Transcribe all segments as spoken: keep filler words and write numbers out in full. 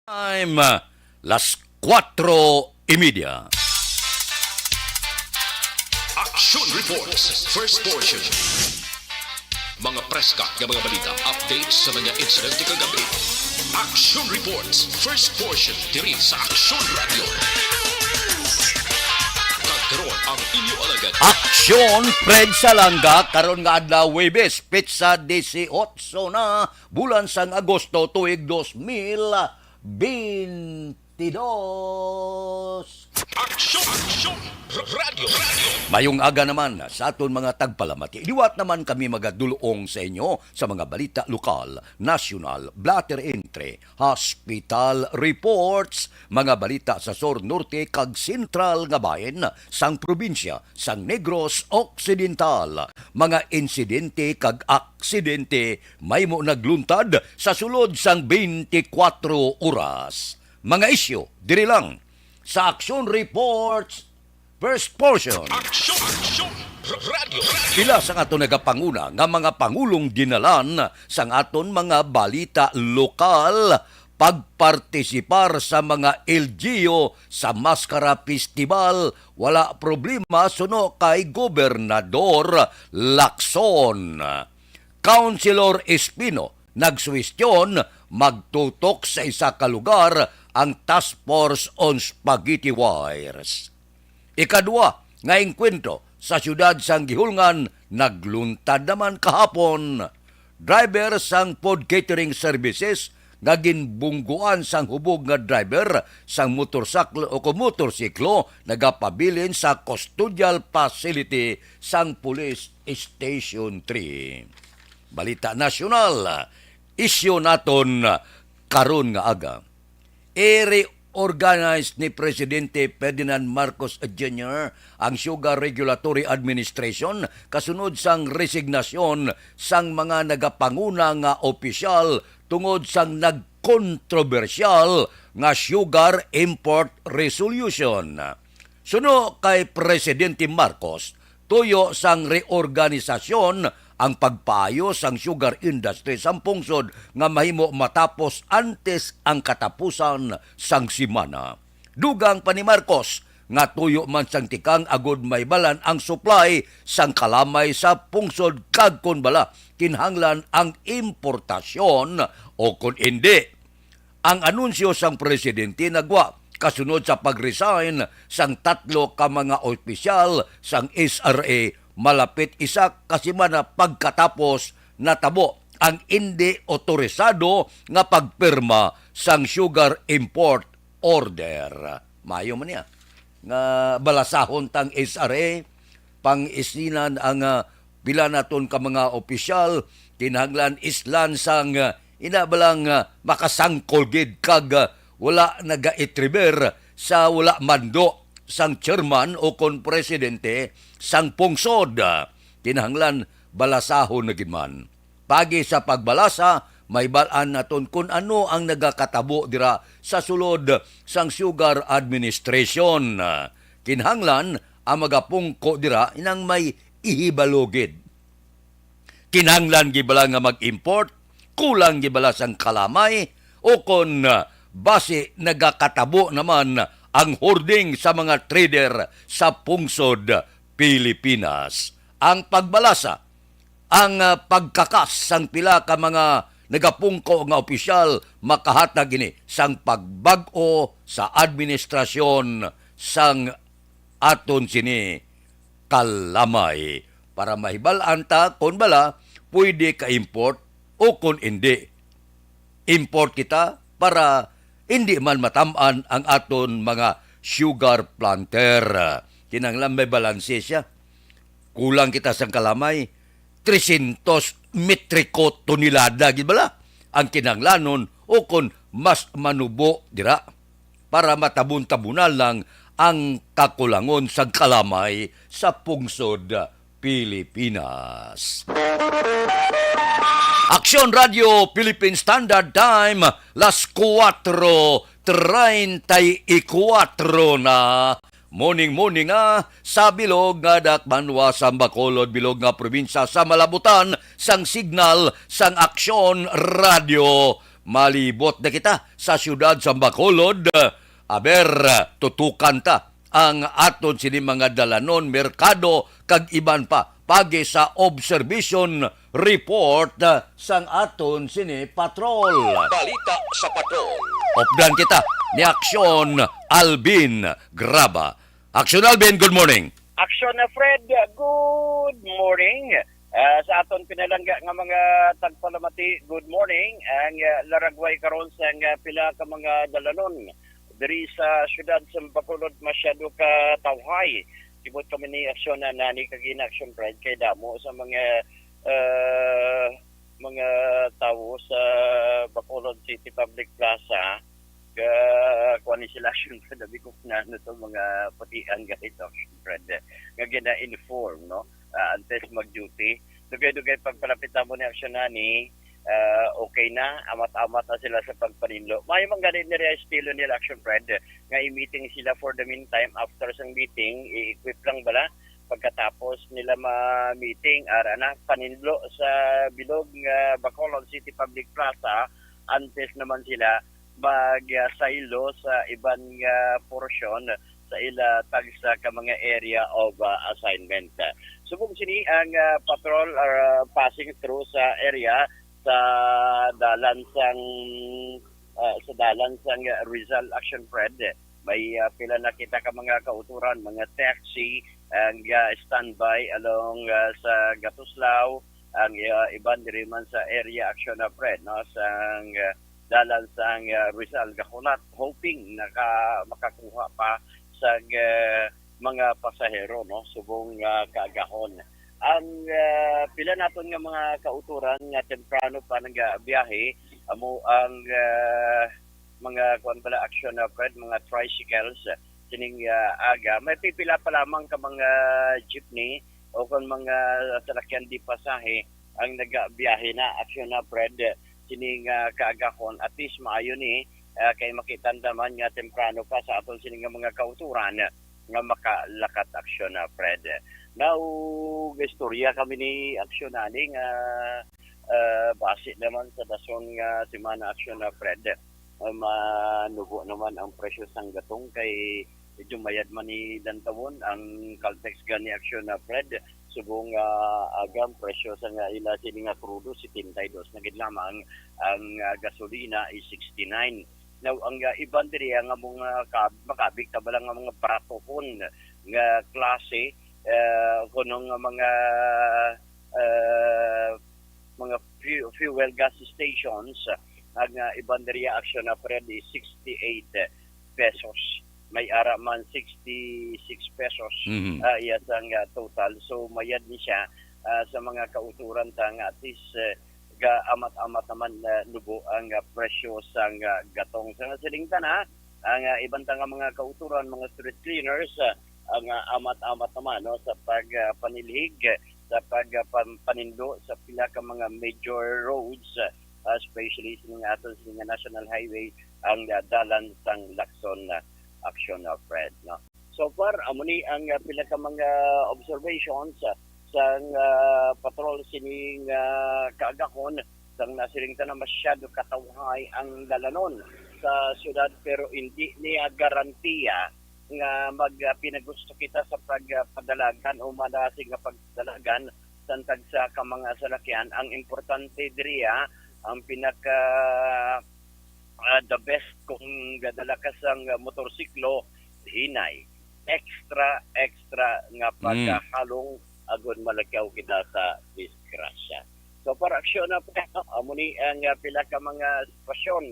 Time, las kuwatro y media. Action Reports, first portion. Mga preska nga mga balita, updates sa mga insidente kagabi. Action Reports, first portion, diri sa Action Radio. Kag karon ang inyo alagad. Action, Fred Salanga, karon nga adlaw, Huwebes, petsa disiotso na, bulan sang Agosto, tuig dos mil beintidos. Aksyon! Aksyon! Radyo! Radyo! Mayong aga naman sa aton mga tagpalamati. Liwat naman kami magadulong sa inyo sa mga balita lokal, nasyonal, blotter entry, hospital reports, mga balita sa sur, norte, kag sentral nga bahin sang probinsya sang Negros Occidental, mga insidente kag aksidente mahimo nagluntad sa sulod sang twenty-four oras. Mga isyu diri lang sa Action Reports, first portion. Action! Action! Radyo! Pila sa ato nagapanguna nga mga pangulong dinalan sang aton mga balita lokal, pagpartisipar sa mga L G U sa Maskara Festival, wala problema suno kay Gobernador Lacson. Councilor Espino nagsuwestyon magtutok sa isa ka lugar ang Task Force on Spaghetti Wires. Ikadua nga engkwentro sa siyudad sang Guihulngan nagluntad naman kahapon. Driver sang food catering services nga ginbungguan sang hubog nga driver sang motorsiklo o kon motorsiklo nagapabilin sa custodial facility sang Police Station three. Balita nasyonal, isyu naton karon nga aga. I-reorganize ni Presidente Ferdinand Marcos Junior ang Sugar Regulatory Administration kasunod sang resignasyon sang mga nagapanguna nga opisyal tungod sang nagkontrobersyal nga sugar import resolution. Suno kay Presidente Marcos, tuyo sang reorganisasyon ang pagpaayo sang sugar industry sang pungsod nga mahimo matapos antes ang katapusan sang semana. Dugang pa ni Marcos nga tuyo man sang tikang agud mahibalan ang supply sang kalamay sa pungsod kag kon bala kinahanglan ang importasyon o kon indi. Ang anunsyo sang presidente nagwa kasunod sa pag-resign sang tatlo ka mga opisyal sang S R A malapit isa ka semana pagkatapos natabo ang indi otorisado nga pagpirma sang sugar import order. Mayo man niya nga balasahon tang S R A, pang-isinan ang, ah, pila naton ka mga opisyal, kinahanglan islan sang, ah, ina ba lang, ah, makasangkol gid kag, ah, wala nagaitriber sa wala mando sang chairman o kon presidente sang pungsod. Kinahanglan balasahon na gid man. Paagi sa pagbalasa, mahibal-an naton kon ano ang nagakatabo dira sa sulod sang sugar administration. Kinahanglan ang magapungko dira nang may ihibalo gid. Kinahanglan gid bala nga mag-import, kulang gid bala sang kalamay, o kon, ah, basi nagakatabo naman ang hoarding sa mga trader sa pungsod Pilipinas. Ang pagbalasa, ang, ah, pagkakas sang pila ka mga nagapungko nga opisyal makahatag ini sang pagbag-o sa administrasyon sang aton sini kalamay para mahibal-an ta kon bala pwede ka-import o kon indi. Import kita para indi man matam-an ang aton mga sugar planter. Kinahanglan may balanse siya. Kulang kita sang kalamay, trescientos metriko tonelada gid bala ang kinahanglanon o kon mas manubo dira para matabon-tabunan lang ang kakulangon sang kalamay sa pungsod Pilipinas. Aksyon Radio Philippine Standard Time, las kuwatro treinta y cuatro na. Morning, morning, ah, sa bilog nga dakbanwa sa Bacolod, bilog nga probinsya sa malabutan sang signal sang Aksyon Radio Malibot na kita sa siyudad sa Bacolod. Aber, tutukan ta ang aton sini mga dalanon, merkado, kag iban pa. Pagi sa observation report, ah, sang aton sini patrol. Balita sa patrol. Updan kita ni Aksyon Alvin Graba. Aksyon Alvin, good morning. Aksyon na Fred, good morning. Ah, sa aton pinalangga nga mga tagpalamati, good morning. Ang, ah, laragway karon sa nga pila ka mga dalanon diri sa siyudad sa Bacolod masyado ka tawhay. Sibot kami ni Aksyon na nani kag ina Aksyon Fred kay damo sa mga, ah, mga tawo sa Bacolod City Public Plaza, ga, kuwan ni sila, siyempre, sabi ko, na ano to, mga patian, ganito, siyempre, nga gina-inform, no? Ah, antes mag-duty. Dugay-dugay pagpalapit mo ni Aksyon Nani, ah, okay na, amat-amat na sila sa pagpaninlo. May man gani nila estilo nila, Aksyon Fred, nga i-meeting sila for the meantime. After sang meeting, i-equip lang bala. Pagkatapos nila ma-meeting, ara na, paninlo sa bilog nga Bacolod City Public Plaza, antes naman sila mag-, ah, saylo sa iban nga porsyon sa ila tagsa ka mga area of, ah, assignment. Subong sini ang, ah, patrol or, ah, passing through sa area sa dalan sang, ah, sa dalan sang, ah, Rizal Action Fred. May, ah, pila na kita ka mga kauturan, mga taxi, ang, ah, standby along, ah, sa Gatuslao, ang, ah, iban diri man sa area action na, Fred, no, sang, ah, dalan sang, ah, Rizal Gahulat, hoping naka-, makakuha pa sa, ah, mga pasahero, no, subong, ah, kaagahon. Ang, ah, pila naton nga mga kauturan nga temprano pa nagabiyahe, amo ang, ah, mga kuan bala, action na, Fred, mga tricycles, sining, ah, aga. May pipila pa lamang ka mga jeepney o kon mga salakyan di pasahe ang nagabiyahe na, action na, Fred, sining, ah, kaagahon. At least maayo ni, ah, kay makita naman nga temprano pa sa aton sini nga mga kauturan nga makalakat, action na, Fred. Now, istorya kami ni action ani nga, ah, base naman sa dason nga semana, action na, Fred. Ah, manubo naman ang presyo sang gatong kay medyo mayad man ni lantawon ang Caltex gani, action na, Fred. Subong nga aga ang presyo sa nga ila sini nga krudo, setenta y dos na gid lamang, ang, ah, gasolina is sixty-nine. Now, ang, ah, iban diri nga mga kab-, makabig ta bala nga mga baratohon nga klase, ah, kuno nga mga, ah, mga fu-, fuel gas stations, ang, ah, iban diri, action na, Fred, is sixty-eight pesos. May ara man sixty-six pesos, Mhm. ah, iya sang, ah, total. So, mayad ni siya, ah, sa mga kauturan ta nga at least, eh, ga-amat-amat naman, ah, nubo ang, ah, presyo sang, ah, gatong. Sa nga siling ta na, ang, ah, iban ta nga mga kauturan, mga street cleaners, ah, ang, ah, amat-amat naman, no, sa pag, ah, panilhig, sa pag, ah, pan-, panindo sa pila ka mga major roads, ah, especially sa mga ato sa mga national highway, ang, ah, dalan sang Lacson, ah, action, ah, Fred, no. So far, amo ni ang, ah, pila ka mga observations, ah, sang, ah, patrol sining, ah, kaagahon, sang nasiring ta na masyado katawhay ang dalanon sa syudad, pero hindi niya garantiya nga mag, ah, pinagusto kita sa pag, ah, padalagan o manasig nga pagdalagan sa tagsa ka mga salakyan. Ang importante diriya, ang pinaka, ah, the best kung gadala ka sang motorsiklo, hinay. Extra, extra nga Mm. pagkahalong agod malakaw kita sa disgrasya. So, para aksyon na po, amo ni ang, ah, pila ka mga sitwasyon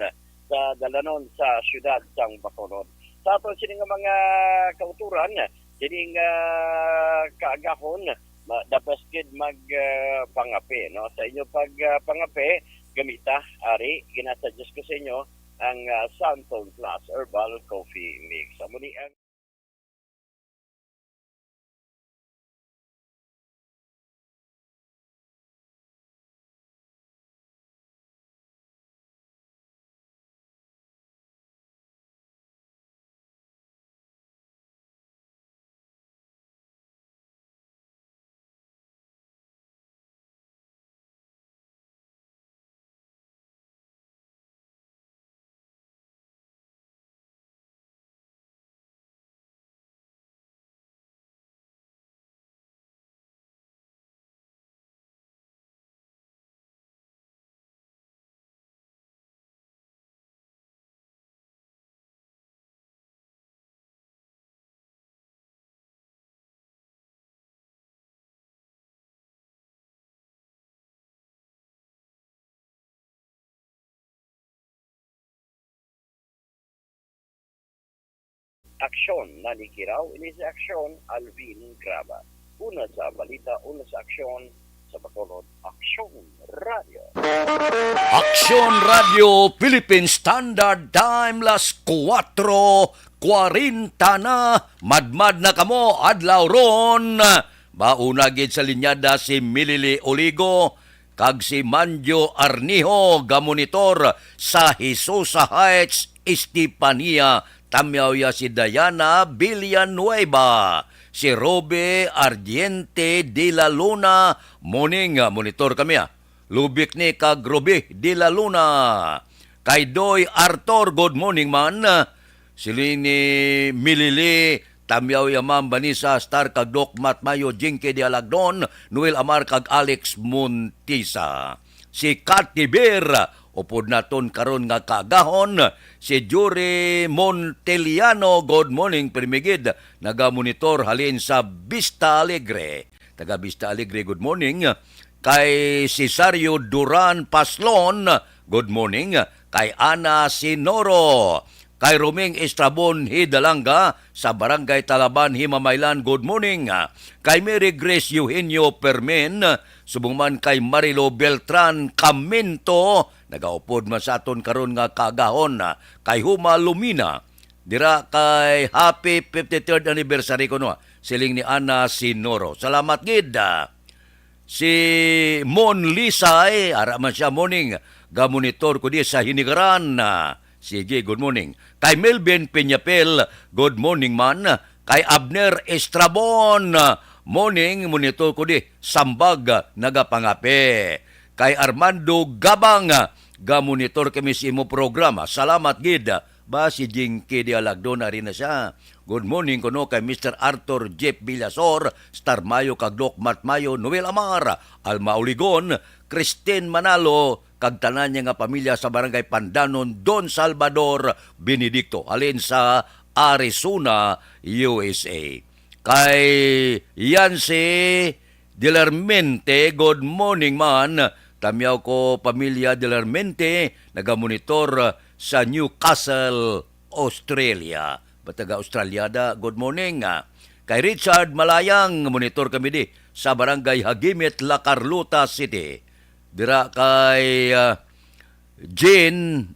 sa dalanon sa siyudad sang Bacolod. Sa aton sini nga mga kauturan, sining, ah, kaagahon, ma-, the best gid mag, ah, pangape, no? Sa inyo pag, ah, pangape, gamita, ari, ginasuggest ko sa inyo ang, ah, Santon Plus Herbal Coffee Mix. Amo ni ang Aksyon, Nani Kiraw, ini si Aksyon, Alvin Graba. Una sa balita, una sa aksyon, sa Bacolod, Aksyon Radio. Aksyon Radio Philippine Standard Time, las kuwatro kwarenta na. Madmad na kamo, adlaw ron. Mauna gid sa linyada si Milili Oligo kag si Manjo Arniho, gamonitor sa Hesusa Heights, Estefania. Tamyaw ya si Diana Villanueva, si Robe Ardiente de la Luna. Morning, ah, monitor kami, ah. Lubik ni kag Robe de la Luna. Kay Doy Arthur, good morning man. Siling ni Milili, tamyaw ya Ma'am Vanessa Star kag Doc Matmayo, Jinky de Alagdon, Noel Amar kag Alex Montisa. Si Cathy Bear, upod naton karon nga kaagahon, si Jury Monteliano, good morning, pirmi gid, nagamonitor halin sa Vista Alegre. Taga Vista Alegre, good morning. Kay Cesario Duran Paslon, good morning. Kay Ana Sinoro, kay Roming Estrabon Hidalanga sa Barangay Talaban, Himamaylan, good morning. Kay Mary Grace Eugenio Permin, subong man kay Marilo Beltran Caminto, nagaupod man sa aton karon nga kaagahon. Kay Huma Lumina, dira kay happy fifty-third anniversary kuno, siling ni Ana Sinoro. Salamat gid. Si Mon Lisay, ara man siya, morning. Gamonitor ko di sa Hinigaran. Ah, sige, good morning. Kay Melvin Peñapel, good morning man. Kay Abner Estrabon, ah, morning, monitor ko di, Sambag, ah, nagapangape. Kay Armando Gabang, ah, gamonitor kami sa imo programa. Salamat gid. Ba, si Jinky de Alagdon, ari na siya. Good morning kuno kay Mister Arthur Jeff Villasor, Star Mayo kag Doc Mat Mayo, Noel Amar, Alma Uligon, Christine Manalo, kag tanan niya nga pamilya sa Barangay Pandanon, Don Salvador Benedicto, halin sa Arizona, U S A. Kay Yancy Dilermente, good morning man. Tamyaw ko, pamilya Dilermente, nagamonitor sa Newcastle, Australia. Ba taga Australia da, good morning. Ah, kay Richard Malayang, monitor kami di sa Barangay Hagimit, La Carlota City. Dira kay, ah, Jean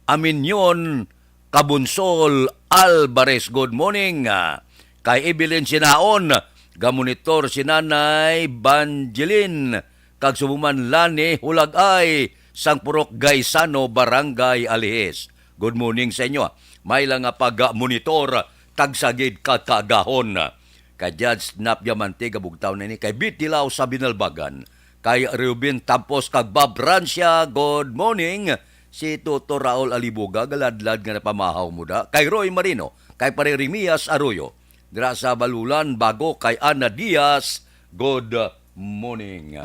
Aminyon Kabunsol Alvarez, good morning. Ah, kay Evelyn Sinaon, gamonitor si Nanay Banjelin, kag subong man Lani Hulagay, sang Purok Gaisano, Barangay Alihis. Good morning sa inyo. May lang nga pag-monitor, tagsa gid ka kaagahon. Kay Judge Nap Diamante, gabugtaw na ini. Kay Bit Dilaw sa Binalbagan. Kay Ruben Tampos kag Bob Rancia, good morning. Si Toto Raul Alibuga, galadlad nga napamahaw mo da. Kay Roy Marino, kay Pare Rimias Arroyo. Dira sa Balulan, Bago, kay Ana Diaz, good morning.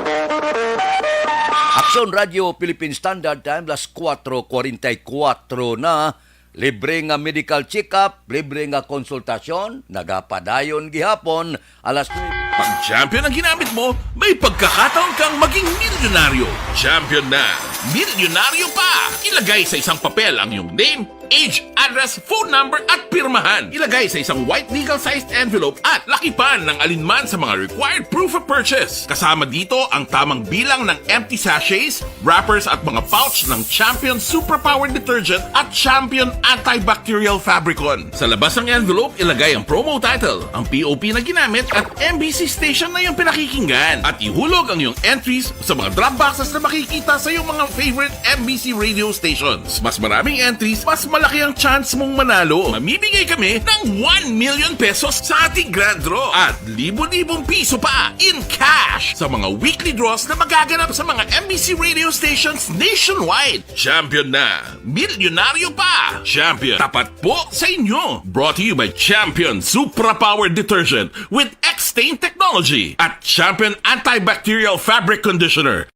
Aksyon Radio Philippine Standard Time, las kuwatro kwarenta y kuwatro na. Libre nga medical check-up, libre nga konsultasyon, nagapadayon gihapon, alas nuebe. Pag Champion ang ginamit mo, may pagkakataon kang maging milyonaryo. Champion na! Milyonaryo pa! Ilagay sa isang papel ang iyong name, age, address, phone number, at pirmahan. Ilagay sa isang white legal-sized envelope at lakipan ng alinman sa mga required proof of purchase. Kasama dito ang tamang bilang ng empty sachets, wrappers at mga pouch ng Champion Suprapower Detergent at Champion Antibacterial Fabricon. Sa labas ng envelope, ilagay ang promo title, ang P O P na ginamit at M B C station na iyong pinakikinggan. At ihulog ang iyong entries sa mga drop boxes na makikita sa iyong mga favorite M B C radio stations. Mas maraming entries, mas malaki ang chance mong manalo. Mamimigay kami ng one million pesos sa ating grand draw at libo-libong piso pa in cash sa mga weekly draws na magaganap sa mga M B C radio stations nationwide. Champion na! Milyonaryo pa! Champion, tapat po sa inyo! Brought to you by Champion Supra Power Detergent with X-Stain Technology at Champion Antibacterial Fabric Conditioner.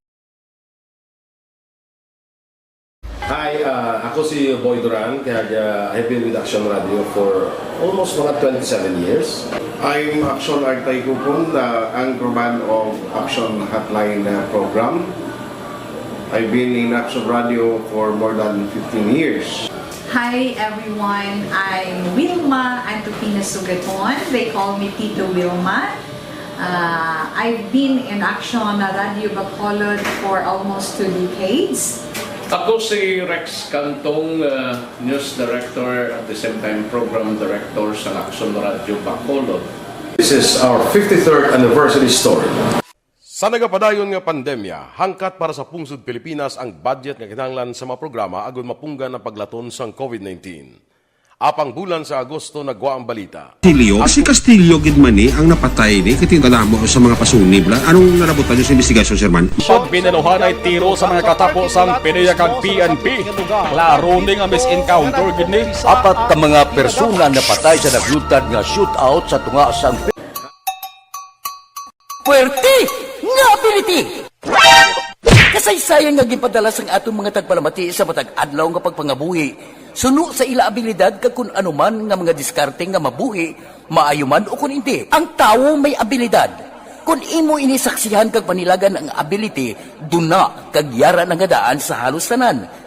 Hi, uh, ako si Boy Duran, kaya uh, I've been with Action Radio for almost mga twenty-seven years. I'm Action Artay Kupon, the anchorman of Action Hotline uh, program. I've been in Action Radio for more than fifteen years. Hi everyone, I'm Wilma Antupina Sugaton. They call me Tito Wilma. Uh, I've been in Action Radio Bacolod for almost two decades. Ako si Rex Cantong, uh, News Director at the same time Program Director sa Action Radio Bacolod. This is our fifty-third anniversary story. Sa nagapadayon nga pandemya, hangkat para sa pungsod Pilipinas ang budget nga kinahanglan sa mga programa agud mapunggan ang paglaton sang COVID nineteen. Apang bulan sa Agosto nagwa ang balita. Castillo? Si Castillo gid man ni ang napatay ni kay kadamo sa mga pasunib la. Anong nalabutan niyo sa investigasyon, Sir Man? Pag binaluhanay tiro sa mga katapo sang PDEA kag P N P, klaro ni nga misencounter gid ni. Apat ka mga persona napatay sa naglutad nga shootout sa tunga sang Puwerte nga ability! Kasaysayan nga ginpadala sang aton mga tagpalamati sa matag adlaw nga pagpangabuhi, suno sa ila abilidad kag kun ano man nga mga diskarte nga mabuhi, maayo man o kun indi. Ang tawo may abilidad. Kun imo ini saksihan kag panilagan ang ability, duna kag yara na nga daan sa halos tanan.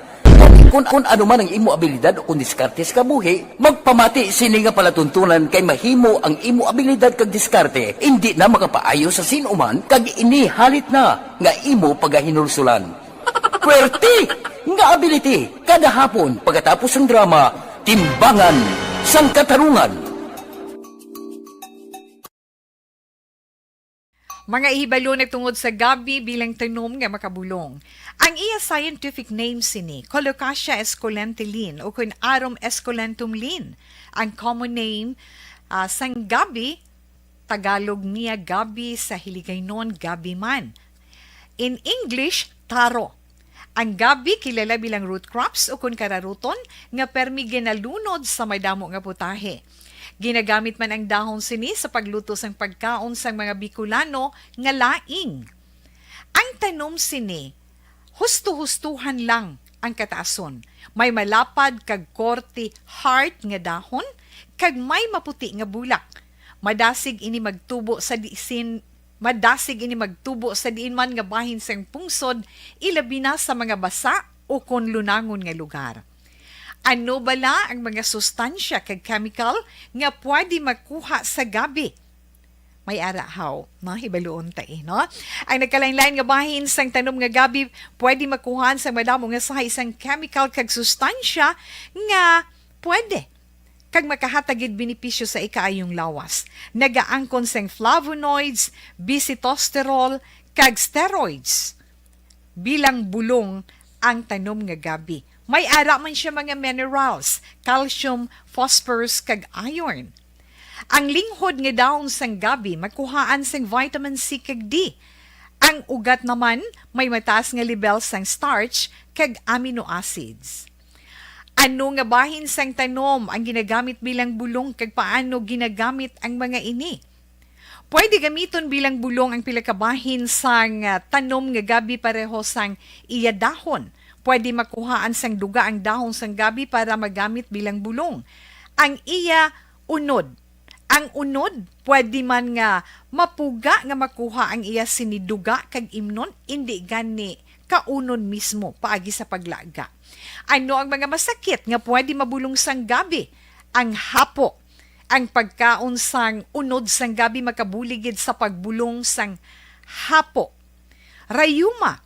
Kun, kun ano man ang imo abilidad o kun diskarte sa kabuhi, magpamati sini nga palatuntunan kay mahimo ang imo abilidad kag diskarte indi na makapaayo sa sin-o man kag ini halit na nga imo pagahinulsulan. Puwerte nga ability kada hapon pagkatapos sang drama Timbangan sang Katarungan. Mga ihibalo nagtungod sa gabi bilang tanom nga makabulong. Ang iya scientific name sini, Colocasia esculenta Linn o kun Arum esculentum Linn. Ang common name ah, sang gabi, Tagalog niya gabi, sa Hiligaynon gabi man. In English, taro. Ang gabi kilala bilang root crops o kun kararuton nga permi ginalunod sa madamo nga putahe. Ginagamit man ang dahon sini sa pagluto sang pagkaon sang mga Bicolano nga laing. Ang tanom sini, husto-hustuhan lang ang kataason. May malapad kag korte heart nga dahon kag may maputi nga bulak. Madasig ini magtubo sa disin Madasig ini magtubo sa diin man nga bahin sang pungsod, ilabi na sa mga basa o kon lunangon nga lugar. Ano bala ang mga sustansya kag chemical nga pwede makuha sa gabi? May ara haw, no? Hibaluon ta, eh, no? Ang nagkalain-lain nga bahin sang tanom nga gabi pwede makuhaan sa madamo nga sahi sang chemical kag sustansya nga pwede kag makahatag gid benepisyo sa ikaayong lawas. Nagaangkon sang flavonoids, bisitosterol, kag steroids. Bilang bulong ang tanom nga gabi. May ara man siya mga minerals, calcium, phosphorus, kag iron. Ang linghod nga dahon sang gabi makuhaan sang vitamin C kag D. Ang ugat naman may mataas nga lebel sang starch kag amino acids. Ano nga bahin sang tanom ang ginagamit bilang bulong kag paano ginagamit ang mga ini? Pwede gamiton bilang bulong ang pila ka bahin sang ah, tanom nga gabi pareho sang iya dahon. Pwede makuhaan sang duga ang dahon sang gabi para magamit bilang bulong. Ang iya unod. Ang unod, pwede man nga mapuga nga makuha ang iya sini duga kag imnon, indi gani kaunon mismo paagi sa paglaga. Ano ang mga masakit nga pwede mabulong sang gabi? Ang hapo. Ang pagkaon sang unod sang gabi makabulig gid sa pagbulong sang hapo. Rayuma,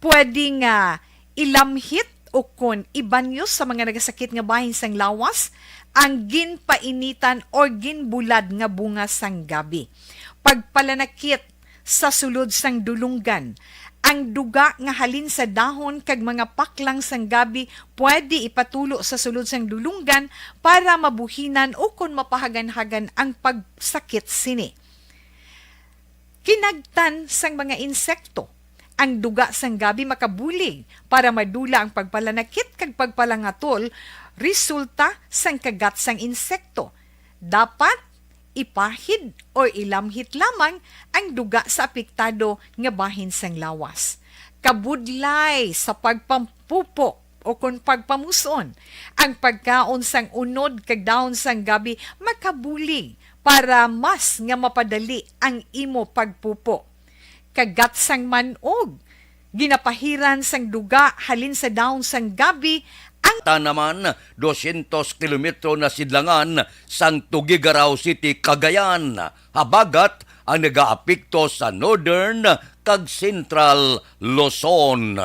pwede nga ilamhit o kon ibanyos sa mga nagasakit nga bahin sang lawas ang ginpainitan or ginbulad nga bunga sang gabi. Pagpalanakit sa sulod sang dulunggan. Ang duga nga halin sa dahon kag mga paklang sang gabi pwede ipatulo sa sulod sang dulunggan para mabuhinan o kon mapahaganhagan ang pagsakit sini. Kinagtan sang mga insekto. Ang duga sang gabi makabulig para madula ang pagpalanakit kag pagpalangatol resulta sang kagat sang insekto. Dapat ipahid o ilamhit lamang ang duga sa apektado nga bahin sang lawas. Kabudlay sa pagpampupo o kon pagpamuson, ang pagkaon sang unod kag dahon sang gabi makabulig para mas nga mapadali ang imo pagpupo. Kagat sang man-og. Ginapahiran sang duga halin sa dahon sang gabi ang Tanaman, dosyentos kilometro na sidlangan sang Tuguegarao City, Cagayan. Habagat ang nagaapekto sa Northern kag Central Luzon.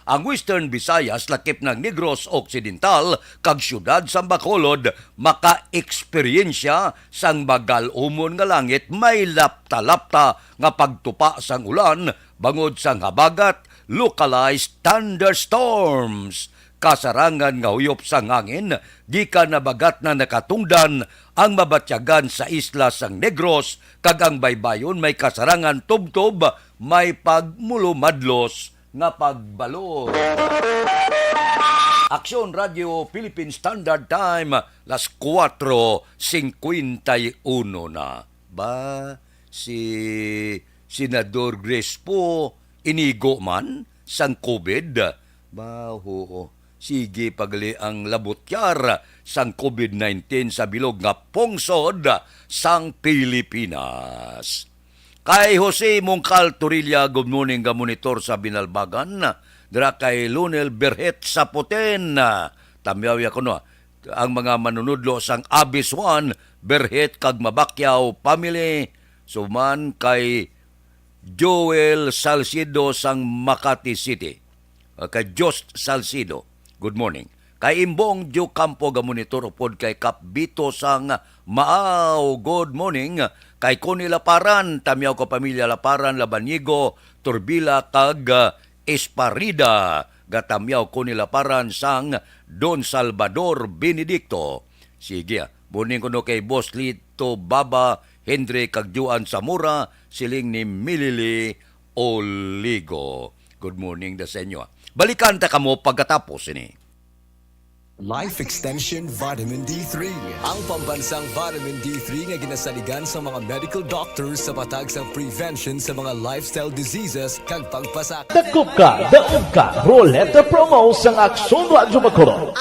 Ang Western Visayas, lakip ng Negros Occidental, kag siyudad sang Bacolod, maka-eksperyensya sang magal-umon nga langit, may lapta-lapta nga pagtupa sang ulan, bangod sang habagat, localized thunderstorms. Kasarangan nga huyop sang hangin gikan habagat na nakatungdan ang mabatyagan sa isla sang Negros, kag ang baybayon may kasarangan tubtob may pagmulumadlos nga pagbalod. Aksyon Radio Philippine Standard Time, las kuwatro singkwenta y uno na. Ba, si Senador Grace Poe inigo man sang COVID? Ba, huo. Sige pa gali ang labutyar sang COVID nineteen sa bilog nga pungsod sang Pilipinas. Kay Jose Mongcal Torilla, good morning, ga monitor sa Binalbagan. Dira kay Lunel Berhet sa Puten. Tamyaw ya kuno ang mga manunudlo sang Abis One, Berhet kag Mabakyaw family. Suman kay Joel Salcedo sang Makati City. Ah, kay Jost Salcedo, good morning. Kay Imbong Diocampo, ga monitor upod kay Kap Bito sang Maaw, good morning. Kay Connie Laparan, tamyaw ko pamilya Laparan, Labanigo, Turbila, kag, ah, Esparida, gatamyaw Connie Laparan sang Don Salvador Benedicto. Sige, ah. Morning kuno kay Boss Lito Baba, Henry kag Juan Zamora, siling ni Milili Oligo. Good morning da sa inyo, ah. Balikan ta kamo pagkatapos ini. Life Extension Vitamin D three. Ang pambansang vitamin D three nga ginasaligan sa mga medical doctors sa patag sang prevention sa mga lifestyle diseases kag pagpasakit. Dakop ka, daog ka, Roleta Promo sang Aksyon Radyo Bacolod.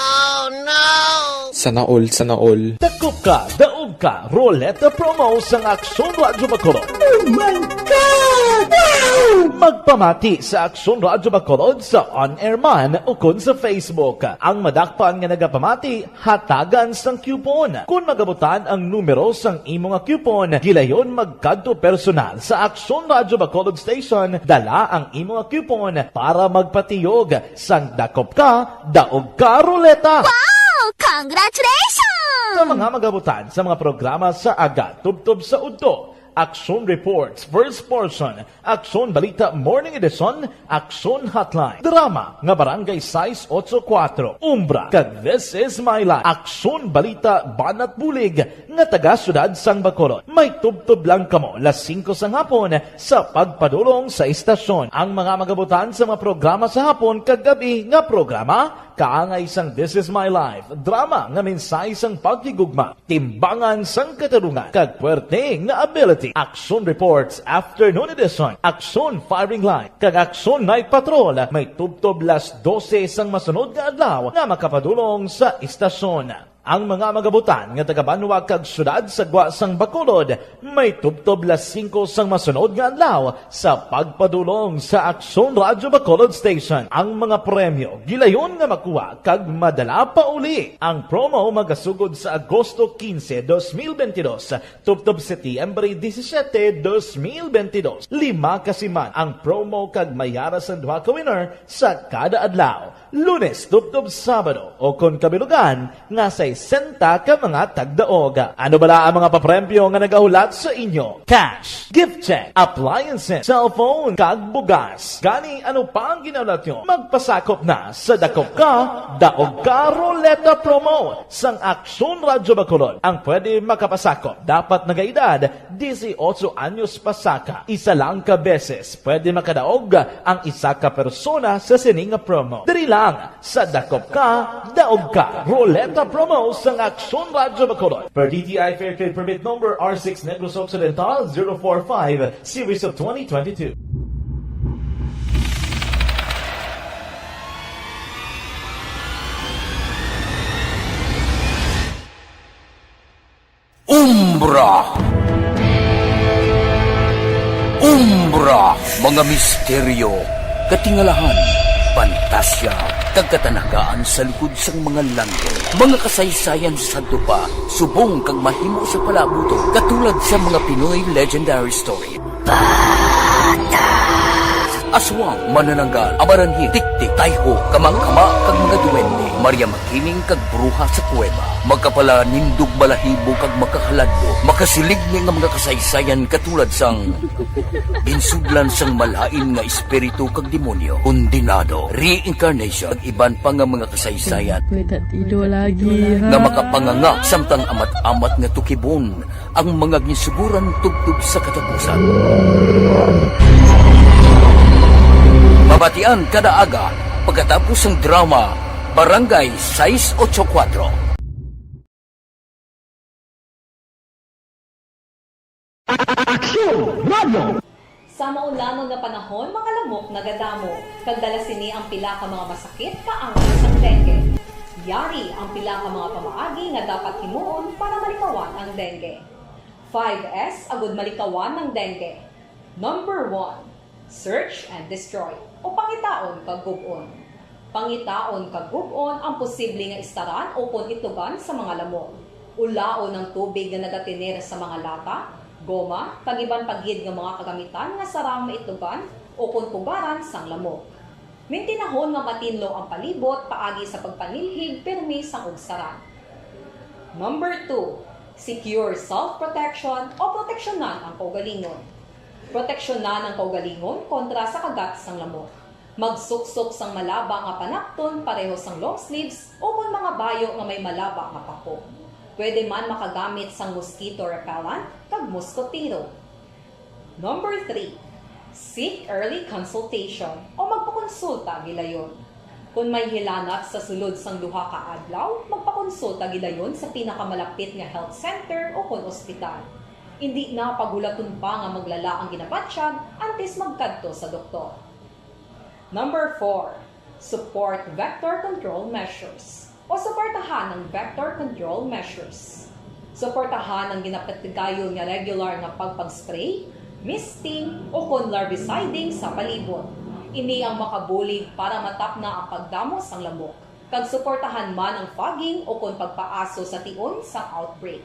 Sana all, sana all. Dakop ka, daog ka, Roleta Promo sang Aksyon Radyo Bacolod. Oh my God! Wow! Magpamati sa Aksyon Radyo Bacolod sa on-air man ukon sa Facebook. Ang madakpan nga nagapamati, hatagan sang coupon. Kon magabutan ang numero sang imo nga coupon, gilayon magkadto personal sa Aksyon Radyo Bacolod Station, dala ang imo nga coupon para magpatiyog sang Dakop Ka, Daog Ka Roleta. Wow! Congratulations! Sa mga magabutan sa mga programa sa aga, tubtob sa udto, Aksyon Reports, First Portion, Aksyon Balita Morning Edition, Aksyon Hotline, drama nga Barangay sais ocho kuwatro, Umbra, kag This Is My Life, Aksyon Balita Banat Bulig nga taga Siyudad sang Bacolod. May tubtob lang kamo las singko sang hapon sa pagpadulong sa istasyon. Ang mga magabutan sa mga programa sa hapon kag gabi nga programa, kaangay sang This Is My Life, drama nga mensahe sang paghigugma, timbangan sang katarungan, kag puwerte nga ability. Aksyon Reports Afternoon Edition, Aksyon Firing Line, kag Aksyon Night Patrol may tubtob las dose sang masunod nga adlaw nga makapadulong sa istasyon. Ang mga magabutan nga taga-banwa kag siyudad sa gwa sang Bacolod may tubtob las singko sang masunod nga adlaw sa pagpadulong sa Aksyon Radyo Bacolod Station. Ang mga premyo gilayon nga makuha kag madala pa uli. Ang promo magasugod sa Agosto quince, dos mil veintidós, tubtob Setyembre disisiete, dos mil veintidós. Lima ka siman ang promo kag may ara sang duha ka winner sa kada adlaw, Lunes tubtob Sabado, o kon kabilugan nga sesenta ka mga tagdaog. Ano bala ang mga papremyo nga nagahulat sa inyo? Cash, gift check, appliances, cellphone, kag bugas. Gani, ano pa ang ginahulat nyo? Magpasakop na sa Dakop Ka, Daog Ka Roleta Promo sang Aksyon Radyo Bacolod. Ang pwede makapasakop dapat nagaedad dieciocho anyos pasaka. Isa lang ka beses pwede makadaog ang isa ka persona sa sini nga promo. Diri lang sa Dakop Ka, Daog Ka Roleta Promo sang Aksyon Radyo Bacolod. Per D T I Fair Trade Permit Number R six Negros Occidental zero four five, Series of twenty twenty-two. Umbra. Umbra, mga misteryo, Katingalahan, pantasya, kag katanagaan sa likod sang mga langit. Mga kasaysayan sa sadto pa, subong kag mahimo sa palaabuton, katulad sa mga Pinoy legendary story. Aswang, manananggal, amaranhit, tiktik, tayho, kamangkama, kag mga duwende. Maria Makiling kag bruha sa kuweba. Makapalanindog balahibo kag makahaladlok. Makasiligni nga mga kasaysayan katulad sang ginsudlan sang malain nga espiritu kag demonyo, kondenado, reincarnation, kag iban pa nga mga kasaysayan Kuya Tatido lagi, ha? nga makapanganga samtang amat-amat nga tukibon ang mga ginsuguran tubtob sa katapusan. Mabatian kada aga pagkatapos sang drama Barangay sais ocho kuwatro. Aksyon! Radyo! Sa maulangon nga panahon, mga lamok nagadamo, kag dala sini ang pila ka mga masakit kaangay sang dengue. Yari ang pila ka mga pamaagi nga dapat himuon para malikawan ang dengue. Five S agud malikawan ang dengue. Number one, search and destroy, o pangitaon kag gub-on. Pangitaon kag gub-on ang posible nga istaran ukon itlogan sa mga lamok. Ulaon ang tubig nga nagatener sa mga lata, goma, kag iban pa gid nga mga kagamitan nga sarang maitlogan ukon pugaran sang lamok. Mintinahon nga matinlo ang palibot paagi sa pagpanilhig pirmi sang ugsaran. Number two, secure self-protection o proteksyonan ang kaugalingon. Proteksyonan ang kaugalingon kontra sa kagat sang lamok. Magsuksok sang malaba nga panapton pareho sang long sleeves ukon mga bayo nga may malaba nga pako. Pwede man makagamit sang mosquito repellent kag moskotero. Number three, seek early consultation o magpakonsulta gilayon. Kon may hilanat sa sulod sang duha ka adlaw, magpakonsulta gilayon sa pinakamalapit nga health center ukon ospital. Indi na paghulaton pa nga maglala ang ginabatyag antes magkadto sa doktor. Number four, support vector control measures o suportahan ang vector control measures. Suportahan ang ginapatigayon nga regular nga pagpag-spray, misting, ukon larviciding sa palibot. Ini ang makabulig para matapna ang pagdamo sang lamok, kag suportahan man ang fogging ukon pagpaaso sa tion sang outbreak.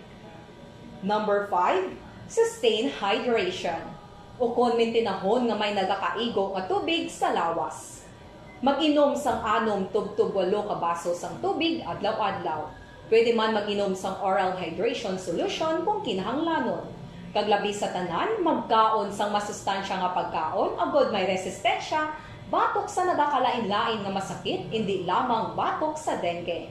Number five, sustain hydration, ukon mintinahon nga may nagakaigo nga tubig sa lawas. Mag-inom sang anom tubtob walo ka baso sang tubig adlaw-adlaw. Pwede man mag-inom sang oral hydration solution kung kinahanglanon. Kag labi sa tanan, magkaon sang masustansya nga pagkaon agod may resistensya batok sa nagakalain-lain nga masakit, indi lamang batok sa dengue.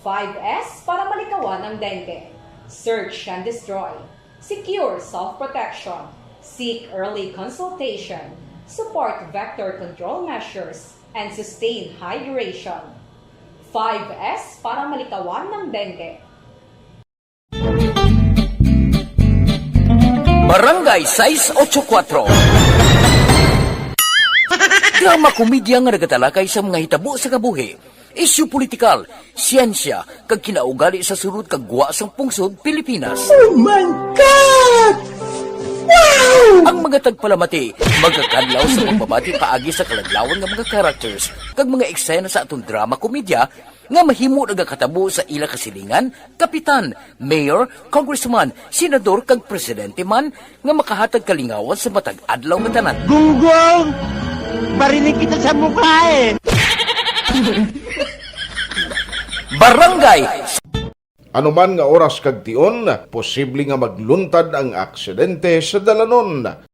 Five S para malikawan ang dengue. Search and destroy. Secure self-protection. Seek early consultation. Support vector control measures and sustain hydration. Five S para malikawan ng dengue. Barangay sais ocho kuwatro. Drama komedya nga nagatalakay sa mga hitabo sa kabuhi, isyu politikal, siyensya, kag kinaugali sa sulod kag gwa sang pungsod Pilipinas. Oh my God! Wow! Ang mga tagpalamati magakadlaw sa pagbabati paagi sa kaladlawan nga mga characters kag mga eksena sa aton drama komedya nga mahimo nagakatabo sa ila kasilingan, kapitan, mayor, congressman, senador, kag presidente man nga makahatag kalingawan sa matag adlaw nga tanan. Gunggong! Barinig kita sa mukha eh! Barangay Ano man nga oras kag tion, posible nga magluntad ang aksidente sa dalanon.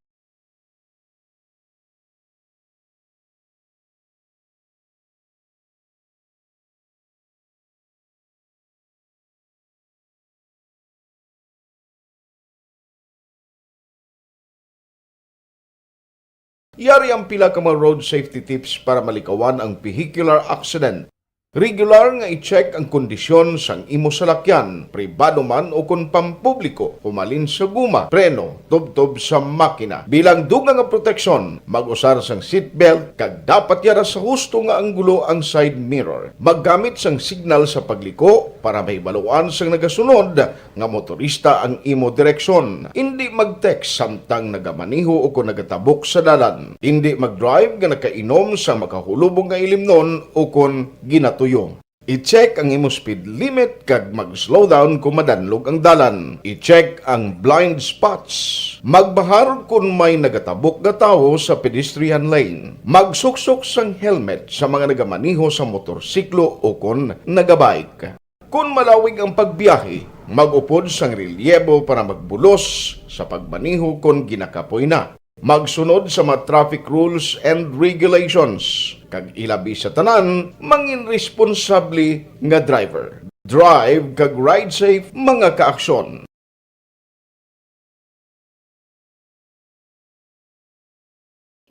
Yari ang pila ka mga road safety tips para malikawan ang vehicular accident. Regular nga i-check ang kondisyon sang imo salakyan, pribado man o kon pampubliko, humalin sa guma, preno, tubtob sa makina. Bilang dugang nga proteksyon, mag-usar sang seatbelt kag dapat yara sa husto nga anggulo ang side mirror. Maggamit sang signal sa pagliko para mahibaluan sang nagasunod nga motorista ang imo direksyon. Indi mag-text samtang nagamaneho o kon nagatabok sa dalan. Indi mag-drive nga nakainom sa makahulubong nga ilimnon o kon ginatuyo. I-check ang imo speed limit kag mag-slow down kon madanlog ang dalan. I-check ang blind spots. Magbahar kon may nagatabok nga tawo sa pedestrian lane. Magsuksok sang helmet sa mga nagamaneho sa motorsiklo o kon nagabike. Kon malawig ang pagbiyahe, mag-upod sang relyebo para magbulos sa pagmaneho kon ginakapoy na. Magsunod sa mga traffic rules and regulations, kag ilabi sa tanan, mangin responsable nga driver. Drive kag ride safe, mga kaaksyon.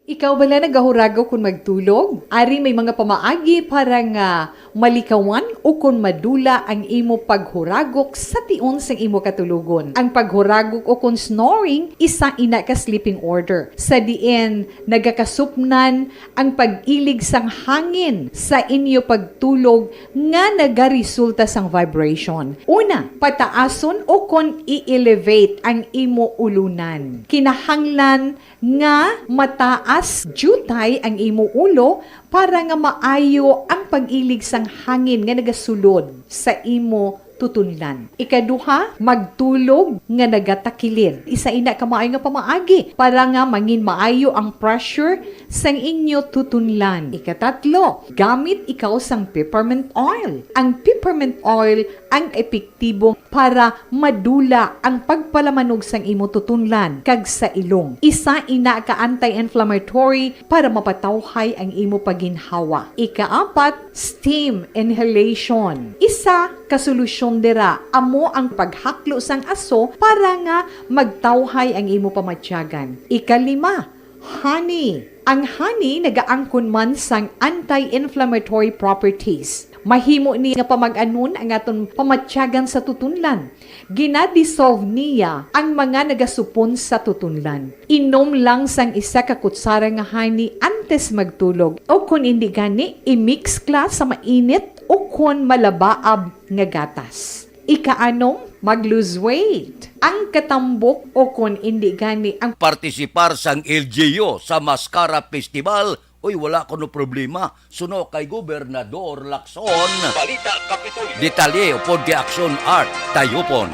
Ikaw bala nagahuragok kon magtulog? Ari may mga pamaagi para nga malikawan o kon madula ang imo paghuragok sa tion sang imo katulogon. Ang paghuragok o kon snoring, isa ina ka sleeping order, sa diin nagakasupnan ang pag-ilig sang hangin sa inyo pagtulog nga nagaresulta sang vibration. Una, pataason o kon i-elevate ang imo ulunan. Kinahanglan nga mataas diutay ang imo ulo para nga maayo ang pag-ilig sang hangin nga nagasulod sa imo tutunlan. Ikaduha, magtulog nga nagatakilid. Isa ina ka maayo nga pamaagi para nga mangin maayo ang pressure sang inyo tutunlan. Ikatatlo, gamit ikaw sang peppermint oil. Ang peppermint oil ang epektibo para madula ang pagpalamanog sang imo tutunlan kag sa ilong. Isa ina ka anti-inflammatory para mapatawhay ang imo paginhawa. Ikaapat, steam inhalation. Isa ka solusyon dira amo ang paghaklo sang aso para nga magtawhay ang imo pamatyagan. Ikalima, honey. Ang honey nagaangkon man sang anti-inflammatory properties. Mahimo ni nga pamag-anon ang aton pamatyagan sa tutunlan. Gina-dissolve niya ang mga nagasupon sa tutunlan. Inom lang sang isa ka kutsara nga honey antes magtulog, o kon indi gani, i-mix kla sa mainit o kon malabaab nga gatas. Ikaanom, mag-lose weight. Ang katambok o kon indi gani ang partisipar sang L G U sa Mascara Festival, uy, wala kuno problema. Suno kay Gobernador Lacson. Balita Kapitolyo. Detalye upod kay Action Art Tayupon.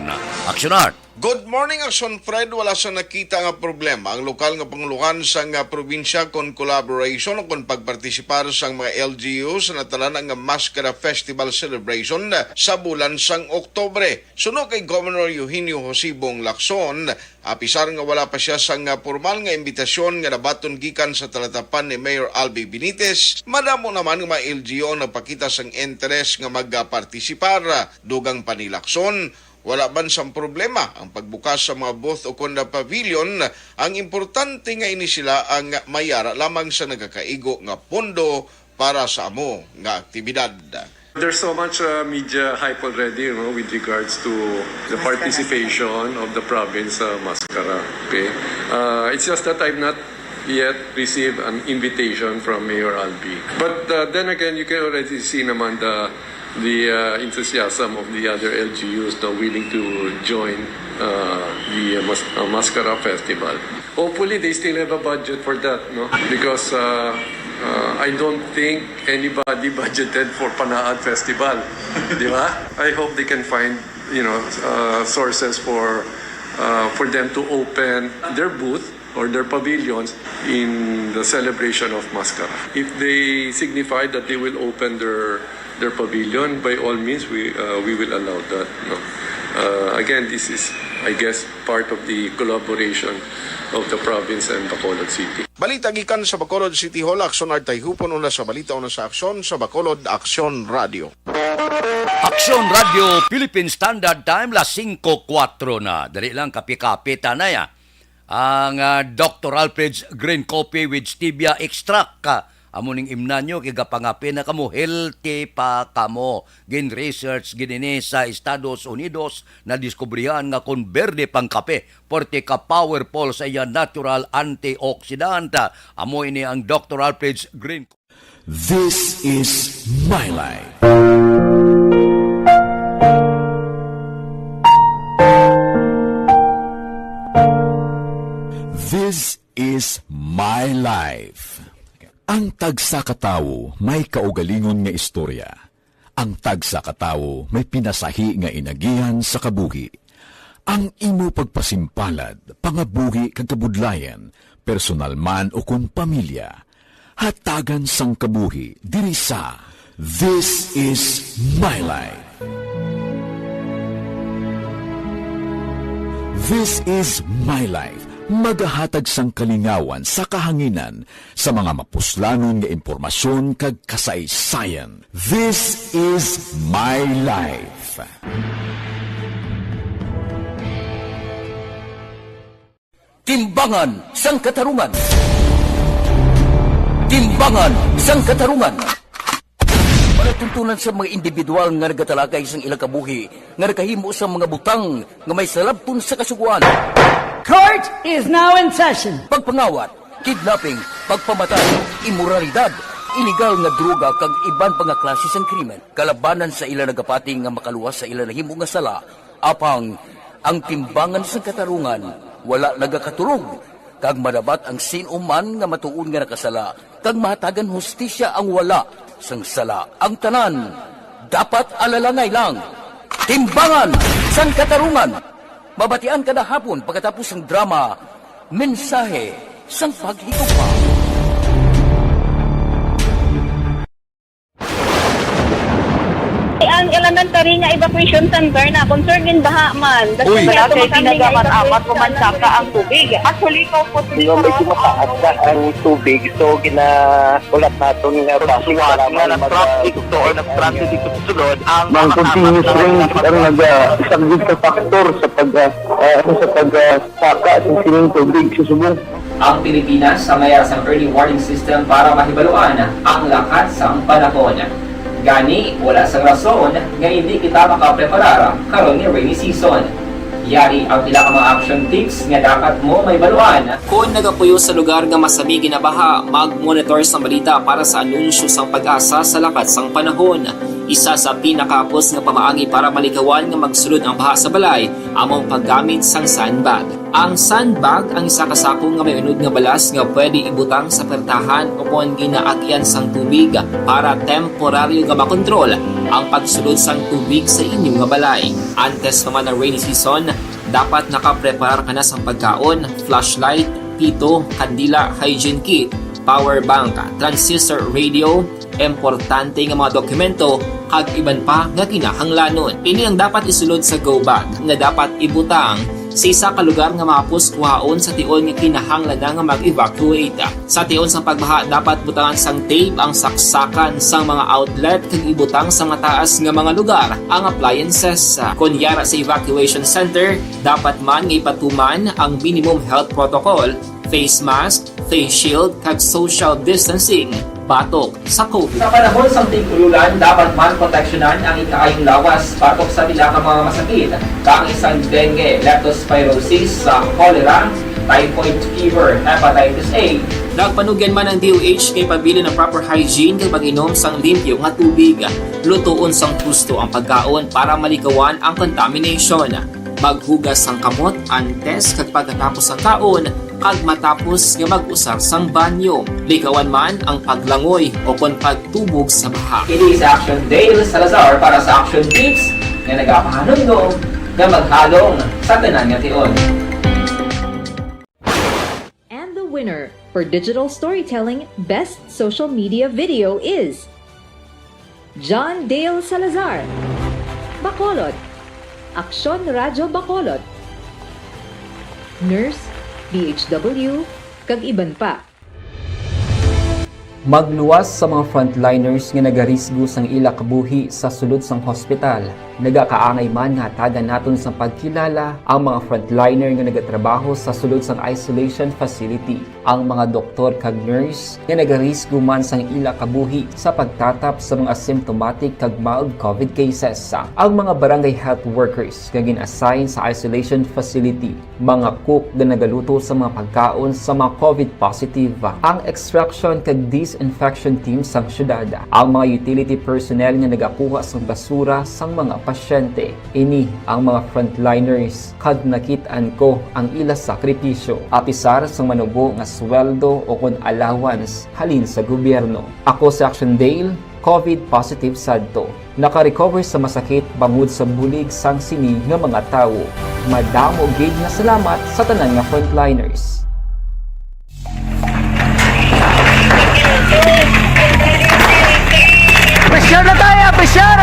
Action Art. Good morning, Action Fred. Wala sa nakita nga problema ang lokal nga pangulohan sang, ah, probinsya kon collaboration o kon pagpartisipar sang mga L G U sa natalana nga Maskara Festival Celebration sa bulan sang Oktubre. Suno kay Governor Eugenio Josebong Lacson, apisar nga wala pa siya sang, ah, pormal nga imbitasyon nga nabaton gikan sa talatapan ni Mayor Albi Benitez, madamo naman nga mga L G U ang nagpakita sang interes nga magpartisipar. Dugang pa ni Lacson, wala man sang problema ang pagbukas sa mga booth o kon na pavilion. Ang importante nga ini sila ang mayara lamang sa nagakaigo nga pondo para sa amo nga aktibidad. There's so much, uh, media hype already, you know, with regards to the participation of the province, uh, Mascara. Okay? Uh, it's just that I've not yet received an invitation from Mayor Albi. But, uh, then again, you can already see naman the, the, uh, enthusiasm of the other L G Us na willing to join, uh, the, uh, Mas-, uh, Mascara Festival. Hopefully, they still have a budget for that, no? Because, uh, uh, I don't think anybody budgeted for Panaad Festival. Di ba? I hope they can find, you know, uh, sources for, uh, for them to open their booth or their pavilions in the celebration of Mascara. If they signify that they will open their, their pavilion, by all means, we, uh, we will allow that, no? Uh, again, this is, I guess, part of the collaboration of the province and Bacolod City. Balita gikan sa Bacolod City Hall, Action Art Tayupon, una sa balita, una sa aksyon, sa Bacolod Aksyon Radio. Aksyon Radio Philippine Standard Time, las singko kuwatro na. Dali lang, kape-kape ta na ya. Ang, ah, Doctor Alfred's Green Coffee with Stevia Extract, ah, Amo ning imnanyo, kay gapangapin na kamo, healthy pa kamo. Gin-research gid ini sa Estados Unidos, nadiskubrihan nga kon berde pang kape, porte ka powerful sa iya natural antioxidant. Amo ini ang Doctor Alfred's Green. This is My Life. This is My Life. Ang tagsa ka tawo may kaugalingon nga istorya. Ang tagsa ka tawo may pinasahi nga inagihan sa kabuhi. Ang imo pagpasimpalad, pangabuhi kag kabudlayan, personal man o kon pamilya, hatagan sang kabuhi diri sa This Is My Life. This Is My Life, magahatag sang kalingawan sa kahanginan sa mga mapuslanon nga impormasyon kag kasaysayan. This Is My Life. Timbangan sang Katarungan. Timbangan sang Katarungan. Palatuntunan sa mga individual nga nagatalagay sang ilang kabuhi nga nakahimo sang mga butang nga may salabton sa Kasugoan. Court is now in session. Pagpangawat, kidnapping, pagpamatay, imoralidad, iligal nga droga kag iban pa nga klase sang krimen. Kalabanan sa ila nagapati nga makaluwas sa ila nahimo nga sala, apang ang Timbangan sang Katarungan wala nagakaturog, kag madabat ang sin-o man nga matuod nga nakasala, kag mahatagan hustisya ang wala sang sala. Ang tanan dapat alalangay lang. Timbangan sang Katarungan. Mabatian kada hapon pagkatapos sang drama, Mensahe sang Paghigugma. Ang elementary nga evacuation center na concern gin baha man. Uy. Wala kay tinaga man amat pumansaka ang tubig. Actually, ko po Medyo mataas na ang tubig, so ginaulat naton nga basi nga nag-traffic to or nag-transit dito sa sulod ang mga continuous rains ang nag-, ah, isang big factor sa pag, ah, ah, sa pag, ah, saka sa sining tubig sa subong. Ang Pilipinas ang mayara sang early warning system para mahibaluan ang lakat sang panahon. Gani, wala sang rason nga indi kita makapreparar karon nga rainy season. Yari ang pila ka mga action tips nga dapat mo mahibaluan. Kon nagapuyo sa lugar nga masami ginabaha, mag-monitor sang balita para sa anunsyo sang PAGASA sa lakat sang panahon. Isa sa pinakahapos nga pamaagi para malikawan nga magsulod ang baha sa balay amo ang paggamit sang sandbag. Ang sandbag ang isa ka sako nga may unod nga balas nga pwede ibutang sa pertahan o kon ginaagyan sang tubig para temporaryo nga makontrol ang pagsulod sang tubig sa inyo nga balay. Antes pa man ang rainy season, dapat nakapreparar ka na sang pagkaon, flashlight, pito, kandila, hygiene kit, power bank, transistor radio, importante nga mga dokumento, kag iban pa nga kinahanglanon. Ini ang dapat isulod sa go bag nga dapat ibutang sa isa ka lugar nga mahapos kuhaon sa tion nga kinahanglan na nga mag-evacuate. Sa tion sang pagbaha, dapat butangan sang tape ang saksakan sang mga outlet kag ibutang sa mataas nga mga lugar ang appliances. Kon yara sa evacuation center, dapat man nga ipatuman ang minimum health protocol, face mask, face shield, kag social distancing batok sa COVID. Sa panahon sang tig-ululan, dapat man proteksyonan ang ikaayong lawas batok sa pila ka mga masakit, kaangay sang dengue, leptospirosis, sa cholera, typhoid fever, hepatitis A. Nagpanugyan man ang D O H nga ipabilin ang proper hygiene kag pag-inom sang limpyo nga tubig. Lutoon sang husto ang pagkaon para malikawan ang contamination. Maghugas sang kamot antes kag pagkatapos sang kaon, kag matapos nga mag-usar sang banyo. Likawan man ang paglangoy o kon pagtubog sa baha. Ini si Action Dale Salazar para sa Action Tips nga nagapahanumdom nga maghalong sa tanan nga tion. And the winner for digital storytelling best social media video is John Dale Salazar, Bacolod, Aksyon Radyo Bacolod, Nurse, D H W, kag iban pa. Magluwas sa mga frontliners nga nagarisgo sang ila kabuhi sa sulod sang hospital. Nagakaangay man nga hatagan naton sang pagkilala ang mga frontliner nga nagatrabaho sa sulod sang isolation facility, ang mga doktor kag nurse nga nagarisgo man sang ila kabuhi sa pagtatap sa mga asymptomatic kag mild COVID cases, ang mga barangay health workers nga gin-assign sa isolation facility, mga cook nga nagaluto sa mga pagkaon sa mga COVID positive, ang extraction kag disinfection team sang syudad, ang mga utility personnel nga nagakuha sang basura sang mga pasyente. Ini ang mga frontliners kag nakit-an ko ang ila sakripisyo, apisar sang manubo nga sweldo o kon allowance halin sa gobyerno. Ako si Action Dale, COVID positive sadto. Naka-recover sa masakit bangod sa bulig sang sini nga mga tawo. Madamo gid nga salamat sa tanan nga frontliners. Pressure na tayo! Pressure!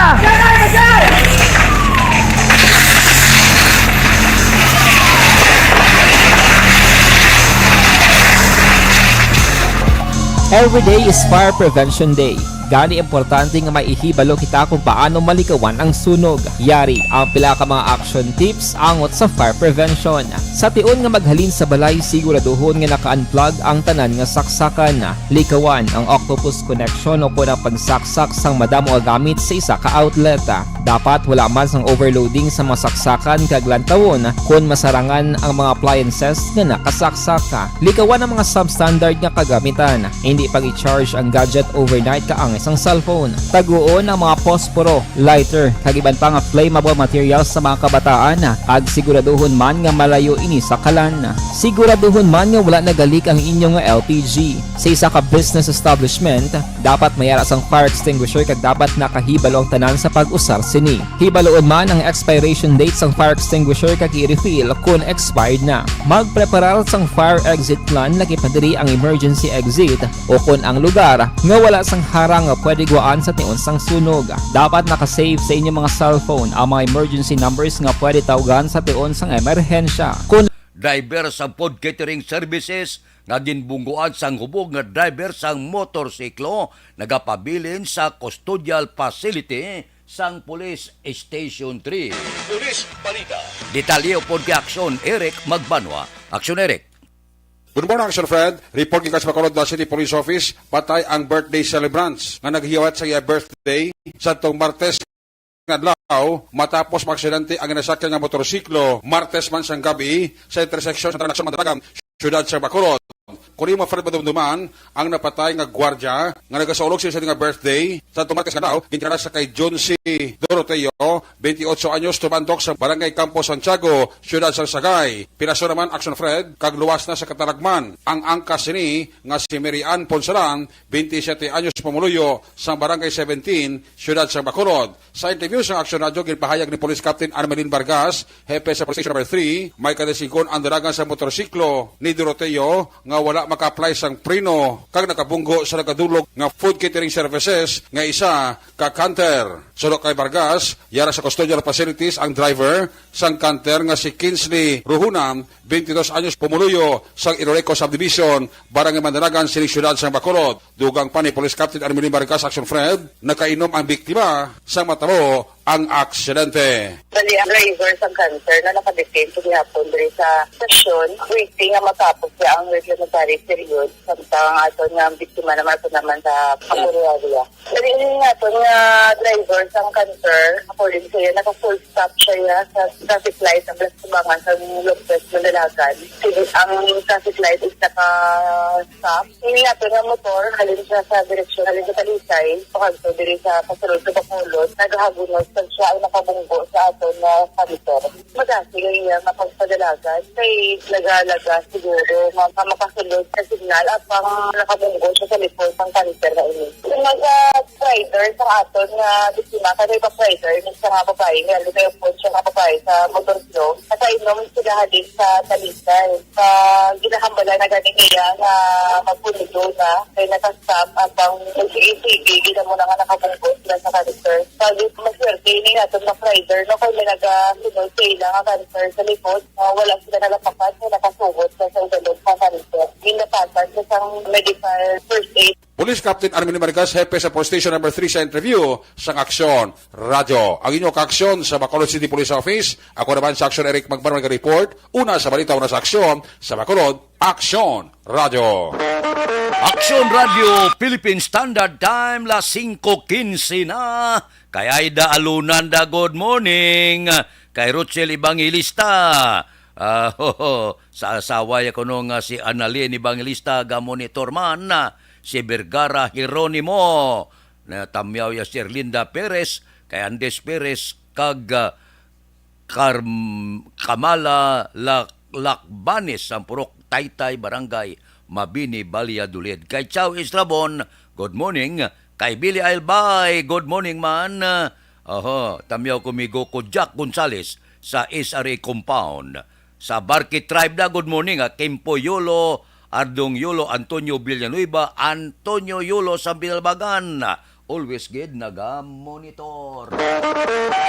Every day is Fire Prevention Day. Gani, importante nga may ihibalo kita kung paano malikawan ang sunog. Yari ang pila ka mga action tips angot sa fire prevention. Sa tion nga maghalin sa balay, siguraduhon nga naka-unplug ang tanan nga saksakan. Likawan ang octopus connection o kon ang pagsaksak sang madamo nga gamit sa isa ka outlet. Dapat wala man sang overloading sa mga saksakan kag lantawon kon masarangan ang mga appliances nga nakasaksak. Likawan ang mga substandard nga kagamitan. Hindi pag-i-charge ang gadget overnight kaangay sang cellphone. Taguon ang mga posporo, lighter, kag iban pa nga flammable materials sa mga kabataan, kag siguraduhon man nga malayo ini sa kalan. Siguraduhon man nga wala nagalik ang inyo nga L P G. Sa isa ka business establishment, dapat may ara sang fire extinguisher kag dapat nakahibalo ang tanan sa pag-usar sini. Hibaloon man ang expiration date sang fire extinguisher kag i-refill kon expired na. Magpreparar sang fire exit plan, lakip na diri ang emergency exit o kon ang lugar nga wala sang harang nga pwede guwaan sa tion sang sunog. Dapat naka-save sa inyo mga cellphone ang mga emergency numbers nga pwede tawgan sa tion sang emerhensya. Kon driver sang food catering services nga ginbungguan sang hubog nga driver sang motorsiklo nagapabilin sa custodial facility sang Police Station three. Police Balita. Detalye upod kay Aksyon, Eric Magbanwa. Aksyon, Eric. Good morning, Action Fred. Report gikan sa Bacolod City Police Office, patay ang birthday celebrants nga naghiwat sa iya birthday sa tong Martes nga adlaw matapos maaksidente ang ginasakyan nga motorsiklo Martes man sang gabi sa interseksyon sa Transaksyon Mandalagan, siyudad sa Bacolod. Kung imo, Fred, madumduman, ang napatay nga gwardya nga nagasaulog sini sa nga birthday sa tong Martes nga adlaw, gintirada sa kay Junsi Doroteo, twenty-eight anyos, tumandok sa Barangay Campo Santiago, siyudad sa Sagay. Pinaso naman, Action Fred, kag luwas na sa kataragman ang angkas sini nga si Mary Ann Ponsalan, twenty-seven anyos, pumuluyo sa Barangay seventeen, siyudad sa Bacolod. Sa interview sa Action Radio, ginpahayag ni Police Captain Armelin Vargas, hepe sa Police Station Number three, may kadesigon ang dalagan sa motorsiklo ni Doroteo nga wala maka-apply sang preno kag nakabunggo sa nagadulog nga food catering services nga isa ka canter. Suno kay Vargas, yara sa custodial facilities ang driver sang canter nga si Kinsley Ruhuna, twenty-dos anyos, pumuluyo sang Iloreco Subdivision, Barangay Mandalagan, sining siyudad sang Bacolod. Dugang pa ni Police Captain Armelin Vargas, Action Fred, nakainom ang biktima sang matabo ang aksidente. Bali, ang driver sang canter na nakadetain sa gihapon diri sa stasyon, waiting nga matapos siya ang regulatory period. Samtang ang aton nga biktima naman, ato naman sa Kapulwaria. Dali nga aton nga driver sang canter, according sa iya, naka-full stop siya, ya, sa traffic light ang Blas Tubangan sa Lopez Mandalagan. Sige, ang traffic light is naka-stop. Ini aton nga motor, halin siya sa direksyon, halin sa Talisay, pakadto diri sa pasulod sa Bacolod, nagahagunos kag siya ang nakabunggo sa aton nga canter. Madasig ang iya nga pagpadalagan kay nagalaga siguro nga, nga makasulod sa signal, apang nakabunggo siya sa likod sang canter nga ini. Ang mga rider sa aton nga biktima, kay may back rider, isa nga babae, nga lumayupon siya nga babae sa motor slow, nakainom sila halin sa Talisay. Sa ginahambalan na gani niya nga magpulido na, kay nakastop, apang sige-sige, gid amo na nga nakabunggo sila sa canter. Pag maswerte ini aton back rider, no, kay May nagasunod sa ila nga cancer sa likod, nga wala sila nalapakan nga nakasugod sa, sa ugalog nga cancer. Ginlapasan sa isang medical first aid. Police Captain Armin Margas, hepe sa Police Station Number Three sa interview sang Aksyon Radyo. Ang inyo kaaksyon sa Bacolod City Police Office. Ako naman sa Aksyon Eric Magban, nag-report. Una sa balita, una sa aksyon sa Bacolod, Aksyon Radyo. Aksyon Radyo, Philippine Standard Time, las singko quince na. Kay Aida Alunanda, good morning. Kay Rochelle Evangelista, ah, sa asawa ya kuno nga si Annalyn Evangelista, ga-monitor man, ah, si Vergara Jeronimo, na tamyaw ya si Erlinda Perez, kay Andes Perez, kag, ah, Carm-, Kamala Lac-, Lacbanes, ang Purok Taytay, Barangay Mabini, Valladolid. Kay Chow Estrabon, good morning. Kay Billy Albay, good morning man. Oho, tamyaw ko migo ko Jack Gonzales sa S R A compound. Sa Barkit Tribe na, good morning, ah, Kimpo Yolo, Ardong Yolo, Antonio Villanueva, Antonio Yolo sa Binalbagan. Always gid naga-monitor.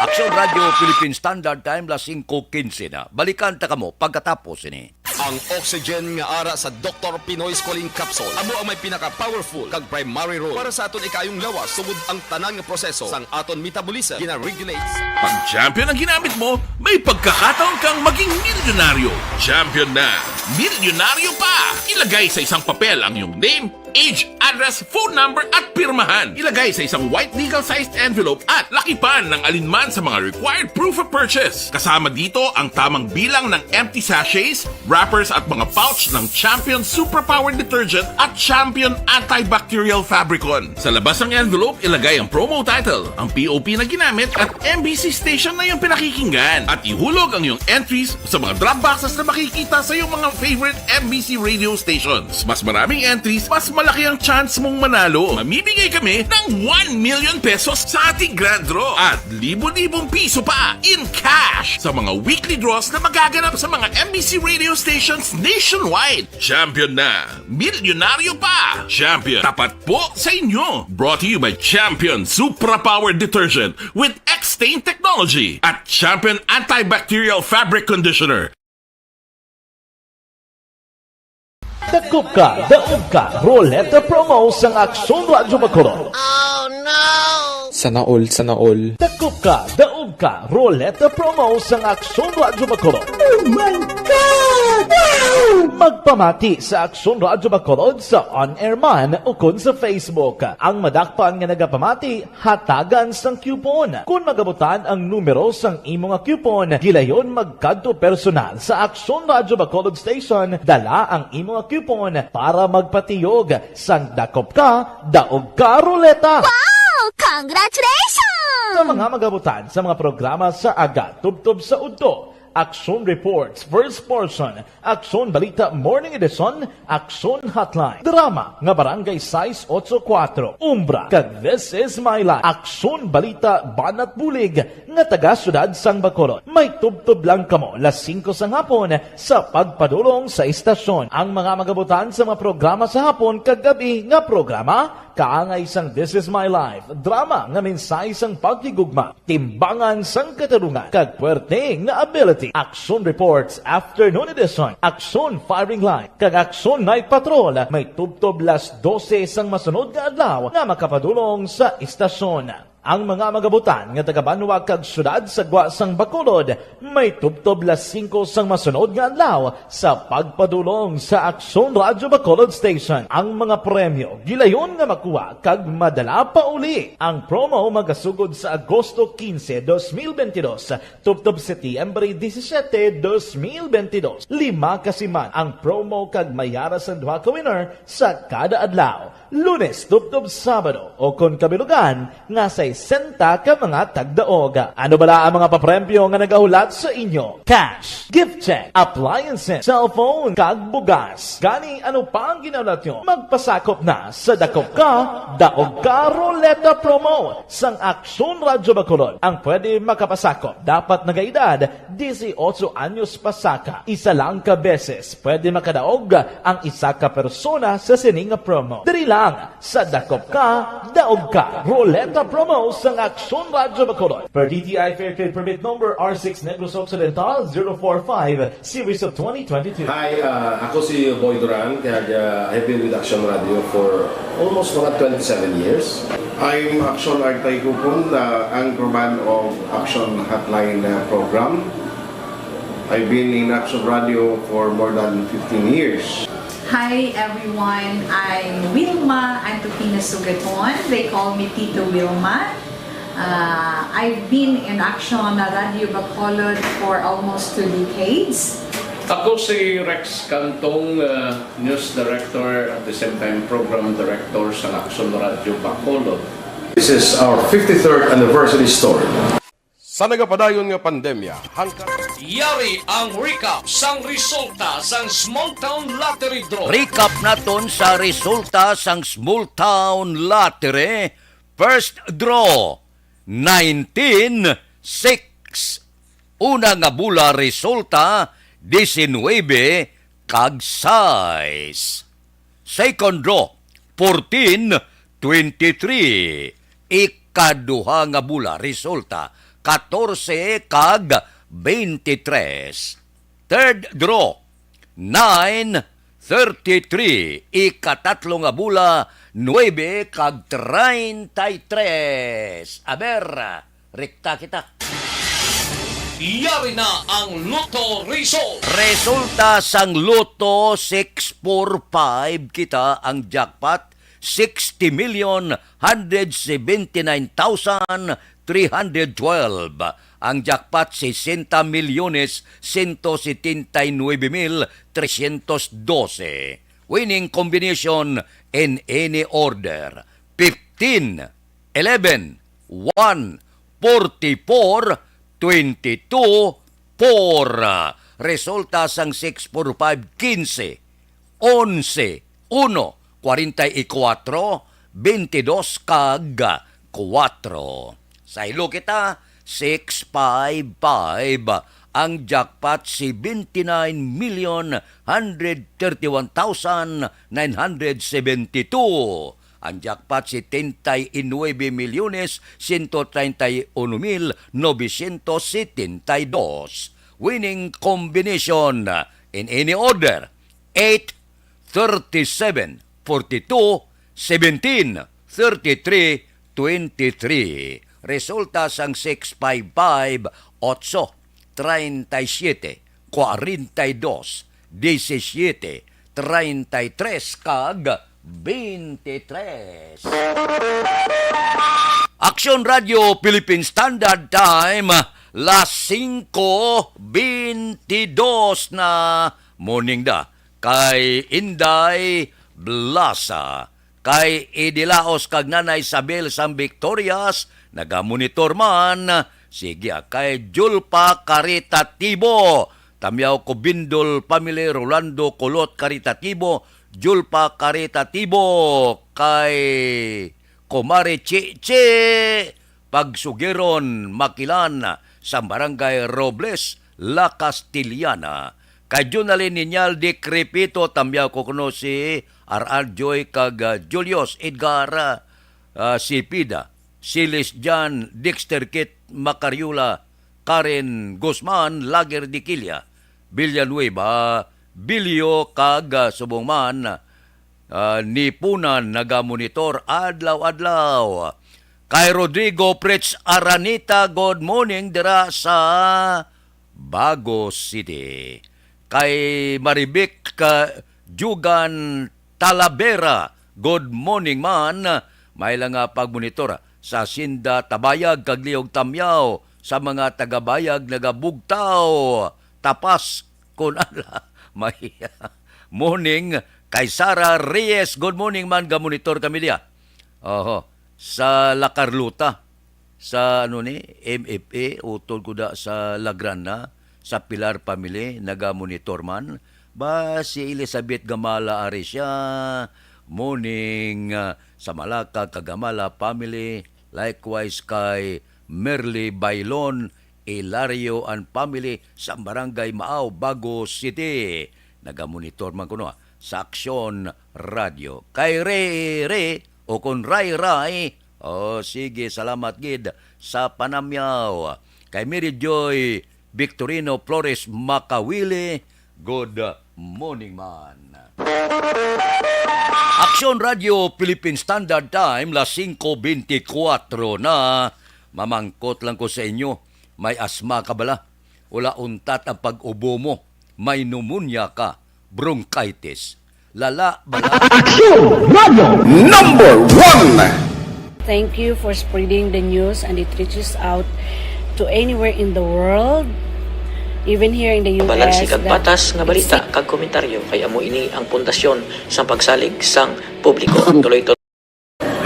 Aksyon Radyo Philippine Standard Time, las singko quince na. Balikan ta kamo pagkatapos ini. Ang Oxygen nga ara sa Doktor Pinoy Squalene Capsule amo ang may pinaka-powerful kag primary role para sa aton ikaayong lawas, tungod ang tanan nga proseso sang aton metabolism gina-regulates. Pag champion ang ginamit mo, may pagkakataon kang maging milyonaryo. Champion na, milyonaryo pa! Ilagay sa isang papel ang iyong name, age, address, phone number, at pirmahan. Ilagay sa isang white legal-sized envelope at lakipan ng alinman sa mga required proof of purchase. Kasama dito ang tamang bilang ng empty sachets, wrappers, at mga pouch ng Champion Superpower Detergent at Champion Antibacterial Fabricon. Sa labas ng envelope, ilagay ang promo title, ang P O P na ginamit, at M B C station na iyong pinakikinggan. At ihulog ang iyong entries sa mga drop boxes na makikita sa iyong mga favorite M B C radio stations. Mas maraming entries, mas malaki ang chance mong manalo. Mamimigay kami ng one million pesos sa ating grand draw at libo-libong piso pa in cash sa mga weekly draws na magaganap sa mga M B C radio stations nationwide. Champion na, milyonaryo pa! Champion, tapat po sa inyo! Brought to you by Champion Supra Power Detergent with X-Stain Technology at Champion Antibacterial Fabric Conditioner. Dakop ka, daog ka, Roleta Promo sang Aksyon Radyo Bacolod. Sana all, sana all. Dakop ka, daog ka, Roleta Promo sang Aksyon Radyo Bacolod. Oh my God! Wow! Magpamati sa Aksyon Radyo Bacolod sa on-air man ukon sa Facebook. Ang madakpan nga nagapamati, hatagan sang coupon. Kon magabutan ang numero sang imo nga coupon, gilayon magkadto personal sa Aksyon Radyo Bacolod Station, dala ang imo nga coupon para magpatiyog sang Dakop Ka, Daog Ka Roleta. Wow! Congratulations! Sa mga magabutan sa mga programa sa aga tubtob sa udto, Aksyon Reports, First Portion, Aksyon Balita Morning Edition, Aksyon Hotline, drama nga Barangay sais otso kuwatro, Umbra, kag This Is My Life, Aksyon Balita Banat Bulig nga taga siyudad sang Bacolod. May tubtob lang kamo las singko sang hapon sa pagpadulong sa istasyon. Ang mga magabutan sa mga programa sa hapon kag gab-i nga programa, kaangay sang This Is My Life, drama nga mensahe sang paghigugma, timbangan sang katarungan, kag puwerte nga ability. Aksyon Reports, Afternoon Edition, Aksyon Firing Line, kag Aksyon Night Patrol may tubtob las dose sang masunod nga adlaw nga makapadulong sa istasyon. Ang mga magabutan nga taga-banwa kag siyudad sa gwa sang Bacolod may tubtob las singko sang masunod nga adlaw sa pagpadulong sa Aksyon Radyo Bacolod Station. Ang mga premyo gilayon nga makuha kag madala pauli. Ang promo magasugod sa Agosto quince, dos mil veintidós, tubtob Setyembre disisiete, dos mil veintidós. Lima ka siman ang promo kag may ara sang duha ka winner sa kada adlaw, Lunes tubtob Sabado, o kon kabilugan nga sesenta ka mga tagdaog. Ano bala ang mga papremyo nga nagahulat sa inyo? Cash, gift check, appliances, cellphone, kag bugas. Gani, ano pa ang ginahulat nyo? Magpasakop na sa Dakop Ka, Daog Ka Roleta Promo sang Aksyon Radyo Bacolod. Ang pwede makapasakop dapat nagaedad disiotso anyos pasaka. Isa lang ka beses pwede makadaog ang isa ka persona sa sini nga promo. Diri lang sa Dakop Ka, Daog Ka Roleta Promo. Sang Aksyon Radyo Bacolod. Per D T I Fair Trade Permit Number R six Negros Occidental zero four five, Series of twenty twenty-two. Hi, ah, ako si Boy Duran, kag, ah, I've been with Action Radio for almost mga twenty-seven years. I'm Action Artay Kupon, uh, anchorman of Action Hotline, uh, program. I've been in Action Radio for more than fifteen years. Hi everyone, I'm Wilma Antokina Sugaton. They call me Tito Wilma. Uh, I've been in Action Radio Bacolod for almost two decades. Ako si Rex Cantong, uh, News Director, at the same time Program Director sa Action Radio Bacolod. This is our fifty-third anniversary story. Sa nagapadayon nga pandemya, hangkan Yari ang recap sang resulta sang Small Town Lottery Draw. Recap naton sa resulta sang Small Town Lottery. First draw, nineteen six. Una nga bula resulta, diecinuebe kag sais. Second draw, fourteen twenty-three. Ikaduha nga bula resulta, katorse kag twenty-tres. Third draw, nine thirty-three. Ikatatlo nga bula, nuebe kag treinta y tres. Aber, rekta kita. Yari na ang Lotto result. Resulta sang Lotto six four five, kita ang jackpot, sixty million hundred seventy-nine thousand three hundred twelve. Ang jackpot, sesenta milyones sento setenta y nuebe mil tresyentos dose. Winning combination in any order: fifteen, eleven, one, forty-four, twenty-two, four. Resulta sang six four five, quince, onse, uno, kwarenta y kuwatro, bentidus, kag kuwatro. Sa hilo kita, six five five. Ang jackpot, seventy-nine million hundred thirty-one thousand nine hundred seventy-two. Ang jackpot, setenta y nuebe milyones sento treinta y uno mil novecientos setenta y dos. Winning combination in any order: eight, thirty-seven, forty-two, seventeen, thirty-three, twenty-three. Resulta sang six five five: otso, treinta y siete, kwarenta y dos, diecisiete, treinta y tres, kag veintitrés. Aksyon Radio Philippine Standard Time, las singko bentidus na. Morning da kay Inday Blasa, kay Idilaos kag Nanay Isabel sang Victorias, nagamonitor man. Sige, ah, kay Julpa Caritatibo, Tamyaw Cobindol family, Rolando Colot Caritatibo, Julpa Caritatibo, kay Kumare Chichi Pagsugiron, Makilan, sa Barangay Robles, La Castellana. Kay Junalyn Niñal Decrepito, tamyaw ko kuno si R R Joy kag, ah, Julius Edgar, ah, Cepeda, Silis Jan, Dexter Kit Macariola, Karen Guzman, Lager de Quilla, Villanueva, Bilio, kag, ah, subong man, ah, Nipunan, nagamonitor adlaw-adlaw. Kay Rodrigo Fritz Aranita, good morning dira sa Bago City. Kay Marivic, ah, Jugan Talavera, good morning man. May lang nga pagmonitor sa Sinda Tabayag kag Liog Tamyaw, sa mga tagabayag nagabugtaw, tapas, kun ala, may morning. Kay Sara Reyes, good morning man, gamonitor kami diya. Oho, sa La Carlota, sa, ano ni, M F A, utod ko da sa La Grana, sa Pilar family, nagamonitor man. Ba, si Elizabeth Gamala ari siya, morning, ah, sa Malacca kag Gamala family, likewise kay Merly Bailon, Hilario and family sa Barangay Maaw, Bago City. Nagamonitor man kuno, ah, sa Aksyon Radio. Kay Ray Ray, o kon Ray Ray, Oh, sige, salamat gid sa panamyaw. Kay Mary Joy Victorino Flores Makawili, good morning, man. Aksyon Radio Philippine Standard Time, las singko bentikwatro na. Mamangkot lang ko sa inyo, may asma ka bala? Wala untat ang pag-ubo mo? May pneumonia ka? Bronchitis? Lala bala? Aksyon Radio number one. Thank you for spreading the news and it reaches out to anywhere in the world, even here in the U S. Balanse kag patas nga balita kag komentaryo, kay amo ini ang pundasyon sang pagsalig sang publiko. Tuloy to.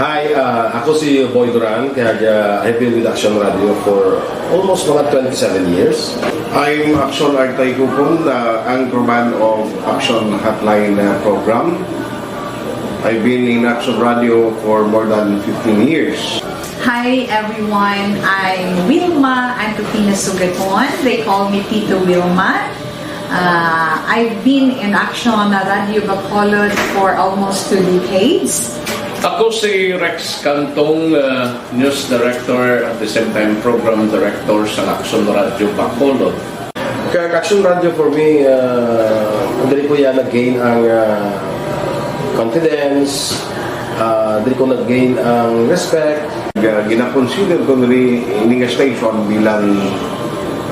Hi, uh, ako si Boy Duran, kag uh, I've been with Action Radio for almost mga twenty-seven years. I'm Action Artay Kupon, uh, anchorman of Action Hotline uh, program. I've been in Action Radio for more than fifteen years. Hi everyone, I'm Wilma Antupina Sugaton. They call me Tito Wilma. Uh, I've been in Action Radio Bacolod for almost two decades. Ako si Rex Cantong, uh, News Director at the same time Program Director sa Action Radio Bacolod. Kag Action Radio for me, uh, diri ko yan nag-gain ang uh, confidence, uh, diri ko nag-gain ang respect. Ga- Gina-consider ko nili ini nga station bilang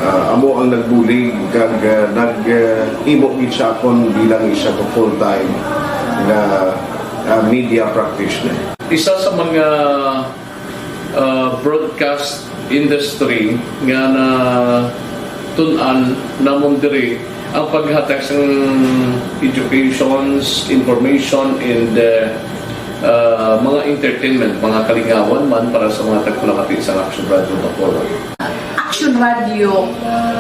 uh, amo ang nagbulig kag uh, nag-imo gid sa akon bilang isa ka full-time nga uh, media practitioner. Isa sa mga uh, broadcast industry nga na tun-an namon diri ang paghatag sang educations, information, and uh, uh, mga entertainment, mga kalingawan man para sa mga tagpalamati sa Action Radio Bacolod. Action Radio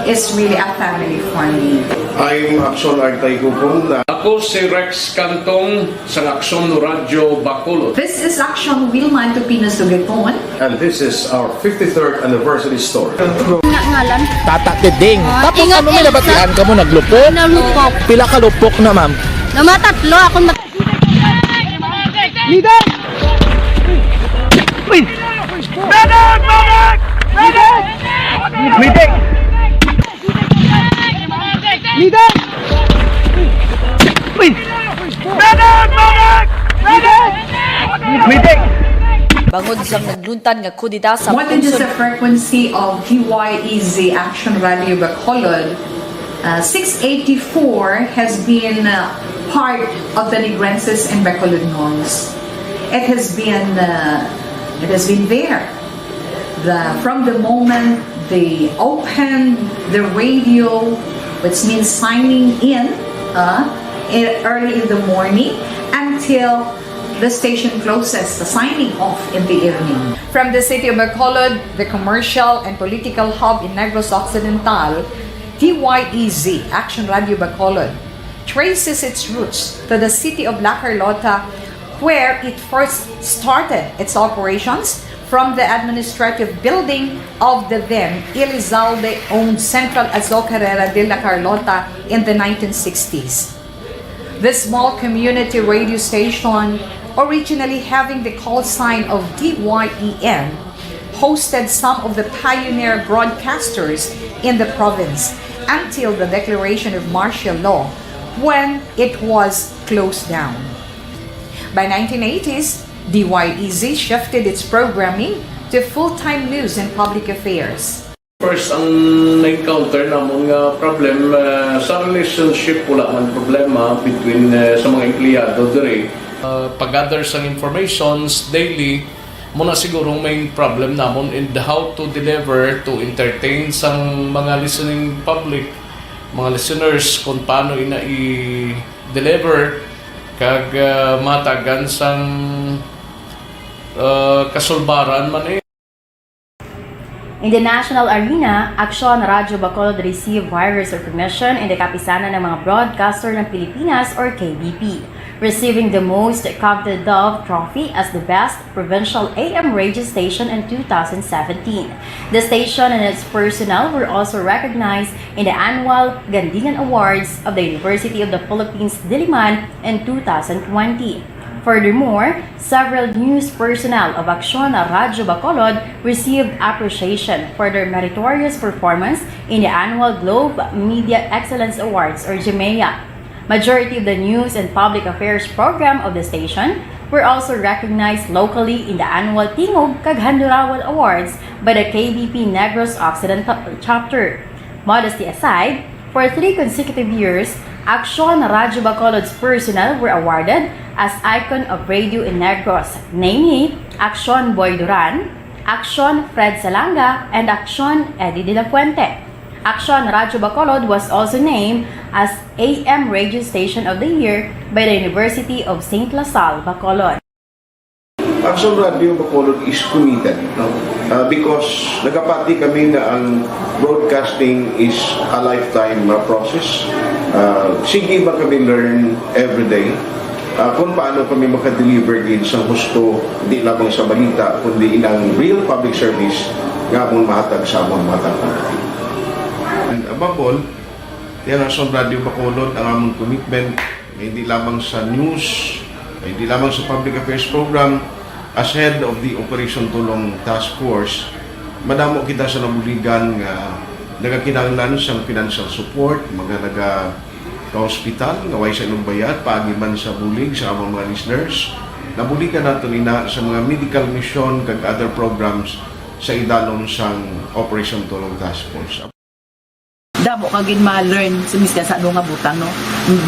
is really a family for me. I'm Action Artay Kupon. Ako si Rex Cantong sa Action Radio Bacolod. This is Action Wilma Antupina Sugaton. And this is our fifty-third anniversary story. Nga ngalan, Tata Tiding. Tapos ingat ano may kayo nabatian sa ka mo naglupok? Nalupok. Pila ka lupok na, ma'am? Namatatlo ako. Mat- Uy! Medic! Medic! Medic! Uy! Medic! Medic! Medic! Medic! Bangod sang nagluntad nga kudeta sa What is pungsod the frequency of D Y E Z Action Radio Bacolod? Uh, six eighty-four has been uh, part of the Negrenses and Bacolodnons. It has been uh, it has been there. The, from the moment they opened the radio, which means signing in uh, in- early in the morning, until the station closes, the signing off in the evening. From the city of Bacolod, the commercial and political hub in Negros Occidental, D Y E Z, Action Radio Bacolod, traces its roots to the city of La Carlota, where it first started its operations from the administrative building of the then Elizalde-owned Central Azocarera de La Carlota in the nineteen sixties. This small community radio station, originally having the call sign of D Y E N, hosted some of the pioneer broadcasters in the province until the declaration of martial law, when it was closed down. By nineteen eighties, D Y E Z shifted its programming to full-time news and public affairs. First, ang na-encounter namon nga problem uh, sa relationship, wala man problema between uh, sa mga empleyado diri. Uh, pag-gather sang informations daily, mo na siguro main problem namon in how to deliver, to entertain sang mga listening public, mga listeners, kung paano ina i-deliver kag uh, matagan sang uh, kasulbaran man eh. In the national arena, Aksyon Radyo Bacolod received various recognition in the Kapisanan ng mga Broadcaster ng Pilipinas or K B P, receiving the most coveted Dove Trophy as the best provincial A M radio station in two thousand seventeen. The station and its personnel were also recognized in the annual Gandingan Awards of the University of the Philippines Diliman in two thousand twenty. Furthermore, several news personnel of Aksyon Radyo Bacolod received appreciation for their meritorious performance in the annual Globe Media Excellence Awards, or GMEA. Majority of the news and public affairs program of the station were also recognized locally in the annual Tingog kag Handurawal Awards by the K B P Negros Occidental Chapter. Modesty aside, for three consecutive years, Aksyon Radyo Bacolod's personnel were awarded as Icon of Radio in Negros, namely Aksyon Boy Duran, Aksyon Fred Salanga, and Aksyon Eddie De La Fuente. Aksyon Radyo Bacolod was also named as A M Radio Station of the Year by the University of Saint La Salle, Bacolod. Aksyon Radyo Bacolod is committed, no? Ah, because nagapati kami nga ang broadcasting is a lifetime, ah, process. Ah, sige man kami learn every day, ah, kung paano kami makadeliver gid sa husto, di lamang sa balita, kundi inang real public service nga among mahatag sa among mga taga. And above all, yan ang Aksyon Radyo Bacolod, ang among commitment, hindi lamang sa news, hindi lamang sa public affairs program. As head of the Operation Tulong Task Force, madamo kita sa nabuligan nga nagakinahanglan sang financial support, mga naga ka-hospital nga way sa ilang bayad, paagi man sa bulig sa among mga listeners. Nabuligan naton ina sa mga medical mission kag other programs sa idalom sang Operation Tulong Task Force. Damo ka gid ma-learn sa miskan sa ano nga butang, no?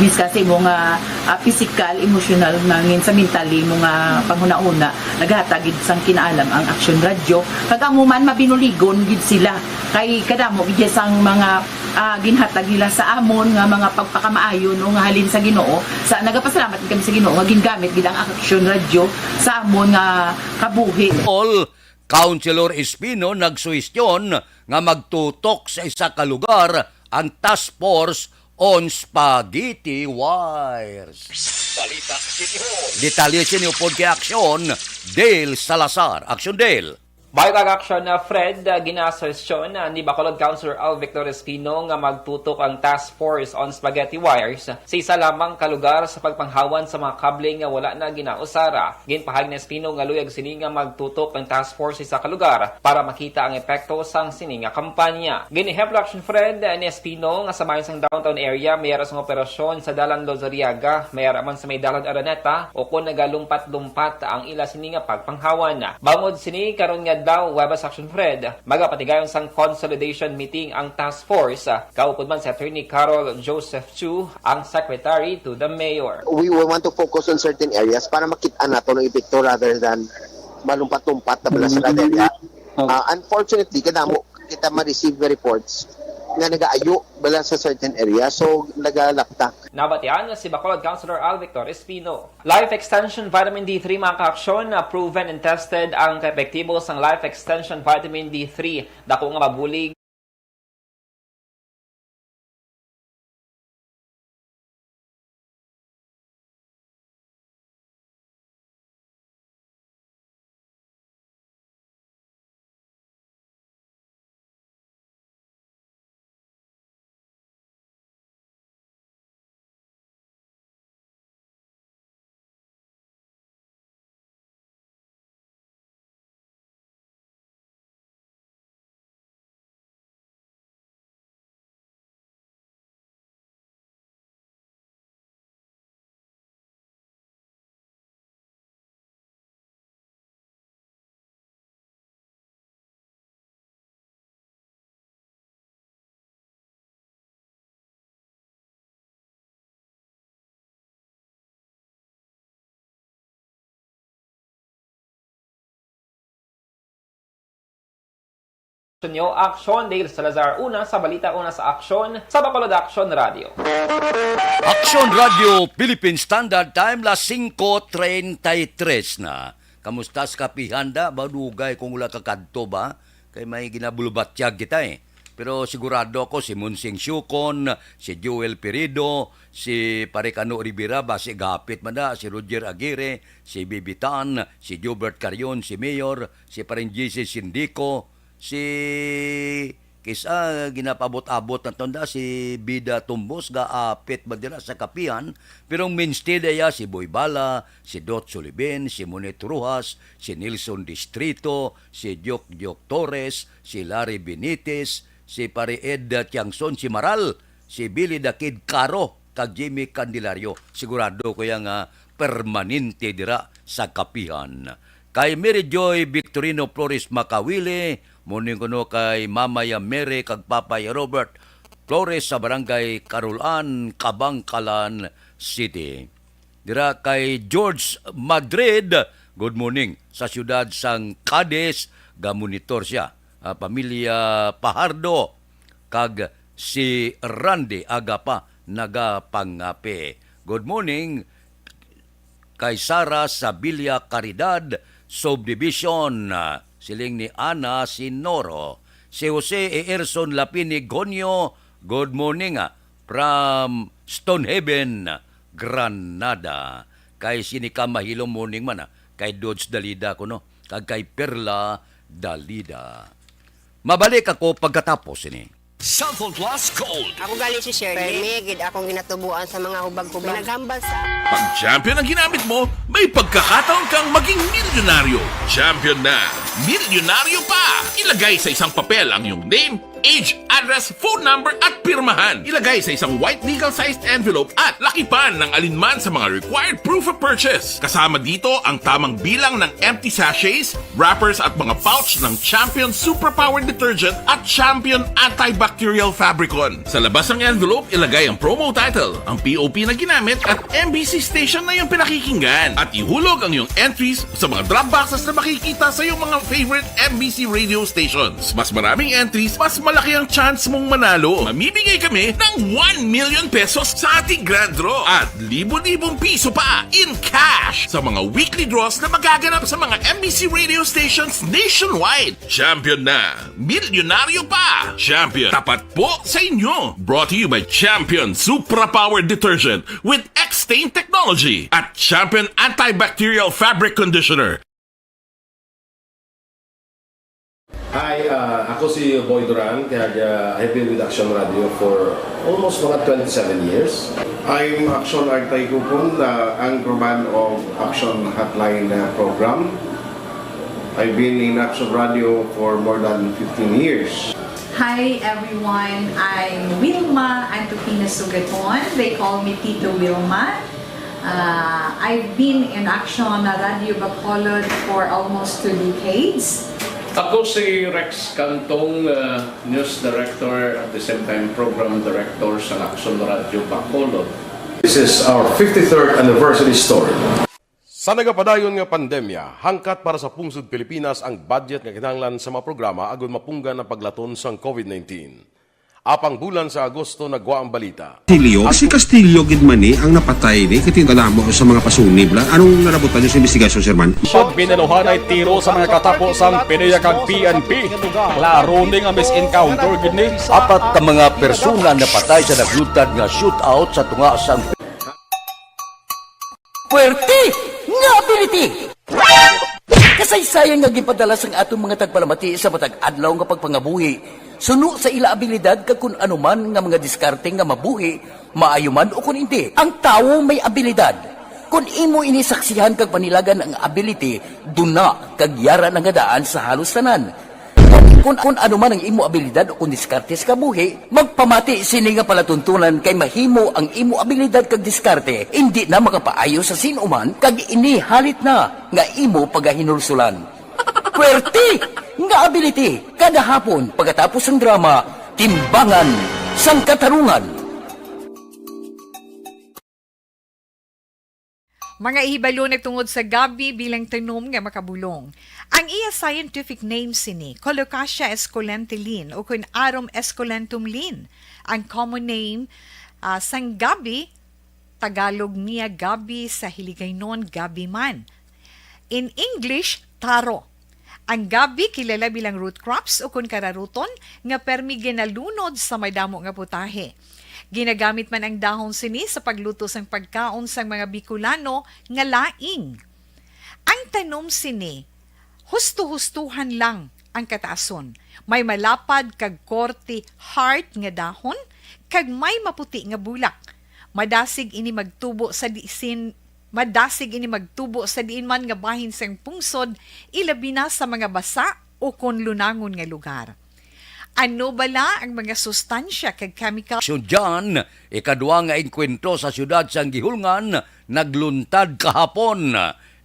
Miskan sa imo nga, ah, physical, emotional, nangin sa mentally mo nga panghunahuna, naghatag gid sang kinaalam ang Aksyon Radyo. Kag amo man, mabinuligon gid sila. Kay kadamo gid sang mga, ah, ginhatag nila sa amon nga mga pagpakamaayo, no, nga halin sa Ginoo. Sa, nagapasalamat gid kami sa Ginoo nga gingamit gid ang Aksyon Radyo sa amon nga kabuhi. All Councilor Espino nagsuhestyon nga magtutok sa isa ka lugar ang task force on spaghetti wires. Balita City Hall. Detalye sini upod kay Aksyon Dale Salazar. Aksyon Dale. May kag-aksyon na Fred, ah, ginasuhestyon, ah, ni Bacolod Councilor Al Victor Espino nga magtutok ang task force on spaghetti wires sa isa lamang ka lugar sa pagpanghawan sa mga kable nga wala na ginausara. Ginpahayag ni Espino nga luyag sini nga magtutok ang task force sa isa ka lugar para makita ang epekto sang sini nga kampanya. Gin-ehemplo, Action Fred, ni Espino nga sa bahin sang downtown area may ara sang operasyon sa Dalan Lozariaga, may ara man sa may Dalan Araneta, o kon nagalumpat-lumpat ang ila sini nga pagpanghawan. Bangod sini, karon nga adlaw, Huwebes, Action Fred, magapatigayon sang consolidation meeting ang task force, ah, kaupod man si Attorney Carol Joseph Chu, ang secretary to the mayor. We, we want to focus on certain areas para makita nato ang epekto rather than malumpat-lumpat na bala sa kada area. Okay. Ah, unfortunately, kadamo kita ma-receive nga reports nga nagaayo bala sa certain area. So, nagalaktak. Nabatian si Bacolod Councilor Al Victor Espino. Life Extension Vitamin D three, mga kaaksyon, na proven and tested ang kaepektibo sang Life Extension Vitamin D three. Dako nga mabulig Nyo, Aksyon Dale Salazar, una sa balita, una sa aksyon, sa Bacolod Aksyon Radio. Aksyon Radio Philippine Standard Time, las singko treinta y tres na. Kamusta sa kapihan da? Ba, dugay kung wala ka kadto ba? Kay may ginabulubatyag kita, eh. Pero sigurado ako, si Monsing Siucon, si Joel Pirido, si Pare Cano Rivera, basi gapit man na, si Roger Aguirre, si Bibi Tan, si Jobert Carion, si Mayor, si Paring J C Sindico, si Kis-a ginapabot-abot na tonda si Bida Tumbos, gaapit ba dira sa kapihan, pero ang mainstay daya si Boy Bala, si Dot Sulibin, si Monet Rojas, si Nelson Distrito, si Diok Diok Torres, si Larry Benitez, si Pare Ed Tiangson, si Maral, si Billy the Kid Caro, kag Jimmy Candelario. Sigurado ko ya nga permanente dira sa kapihan. Kay Mary Joy Victorino Flores Makawili, morning kuno kay Mama ya Mary kag Papa ya Robert Flores sa Barangay Carolan, Kabangkalan City. Dira kay George Madrid, good morning. Sa siyudad sang Cadiz, gamonitor siya. Ah, pamilya Pahardo, kag si Randy Agapa nagapangape. Good morning kay Sara Sabilia Caridad, Subdivision, ah, siling ni Ana Sinoro. Si Jose Eerson Lapini Gonyo, good morning, ah, from Stonehaven, Granada. Kay sini ka mahilo morning man, ah, kay Dodge Dalida kuno, kag kay Perla Dalida. Mabalik ako pagkatapos ini. Cellphone Plus Gold. Ako gali si Shirley. Permi gid akong ginatubuan sa mga hubag-hubag. Naghambal sa Pag champion ang ginamit mo, may pagkakataon kang maging milyonaryo. Champion na, milyonaryo pa! Ilagay sa isang papel ang iyong name, age, address, phone number, at pirmahan. Ilagay sa isang white legal-sized envelope at lakipan ng alinman sa mga required proof of purchase. Kasama dito ang tamang bilang ng empty sachets, wrappers at mga pouch ng Champion Superpower Detergent at Champion Antibacterial Fabricon. Sa labas ng envelope, ilagay ang promo title, ang P O P na ginamit at M B C station na iyong pinakikinggan. At ihulog ang iyong entries sa mga drop boxes na makikita sa iyong mga favorite M B C radio stations. Mas maraming entries, mas malaki ang chance mong manalo. Mamimigay kami ng one million pesos sa ating grand draw at libo-libong piso pa in cash sa mga weekly draws na magaganap sa mga M B C radio stations nationwide. Champion na! Milyonaryo pa! Champion, tapat po sa inyo! Brought to you by Champion Supra Power Detergent with X-Stain Technology at Champion Antibacterial Fabric Conditioner. Hi, ah, ako si Boy Duran, kag, ah, I've been with Action Radio for almost mga twenty-seven years. I'm Action Artay Kupon, ah, anchorman of Action Hotline, ah, program. I've been in Action Radio for more than fifteen years. Hi everyone, I'm Wilma Antokina Sugaton. They call me Tito Wilma. Uh, I've been in Action Radio Bacolod for almost two decades. Ako si Rex Cantong, uh, news director, at the same time program director sa Action Radio Bacolod. This is our fifty-third anniversary story. Sa nagapadayon nga pandemya, hangkat para sa pungsod Pilipinas ang budget nga kinahanglan sa mga programa agud mapunggan ang paglaton sang COVID nineteen. Apang bulan sa Agosto nagwa ang balita. Castillo, si Castillo gid man ni ang napatay ni, kay tingala mo sa mga pasunib la. Anong nalabutan niyo sa investigasyon, Sir Man? Pag binaluhanay tiro sa mga katapo sang PDEA kag P N P, klaro ni nga mis-encounter gid ni. Apat ka mga persona napatay sa naglutad nga shootout sa tunga sang Puwerte nga ability! Kasaysayan nga ginpadala sang aton mga tagpalamati sa matag adlaw nga pagpangabuhi, suno sa ila abilidad kag kun ano man nga mga diskarte nga mabuhi, maayo man o kun indi. Ang tawo may abilidad. Kun imo ini saksihan kag panilagan ang ability, duna kag yara na nga daan sa halos tanan. Kun, kun ano man ang imo abilidad o kun diskarte sa kabuhi, magpamati sini nga palatuntunan kay mahimo ang imo abilidad kag diskarte indi na makapaayo sa sin-o man kag ini halit na nga imo pagahinulsulan. Puwerte nga ability kada hapon pagkatapos sang drama, Timbangan sang Katarungan. Mga hibalo na tungod sa gabi bilang tanom nga makabulong. Ang iya scientific name sini, Colocasia esculenta Lin, o kun Arum esculentum Lin. Ang common name, ah, sang gabi, Tagalog niya gabi, sa Hiligaynon gabi man. In English, taro. Ang gabi kilala bilang root crops o kun kararuton nga permi ginalunod sa madamo nga putahe. Ginagamit man ang dahon sini sa pagluto sang pagkaon sang mga Bicolano nga laing. Ang tanom sini, husto-hustohan lang ang kataason. May malapad kag korte heart nga dahon, kag may maputi nga bulak. Madasig ini magtubo sa diin, madasig ini magtubo sa diin man nga bahin sang pungsod, ilabi na sa mga basa o kon lunangon nga lugar. Ano bala ang mga sustansya kag chemical? Aksyon Jan, ikaduha nga engkwentro sa siyudad sang Guihulngan nagluntad kahapon.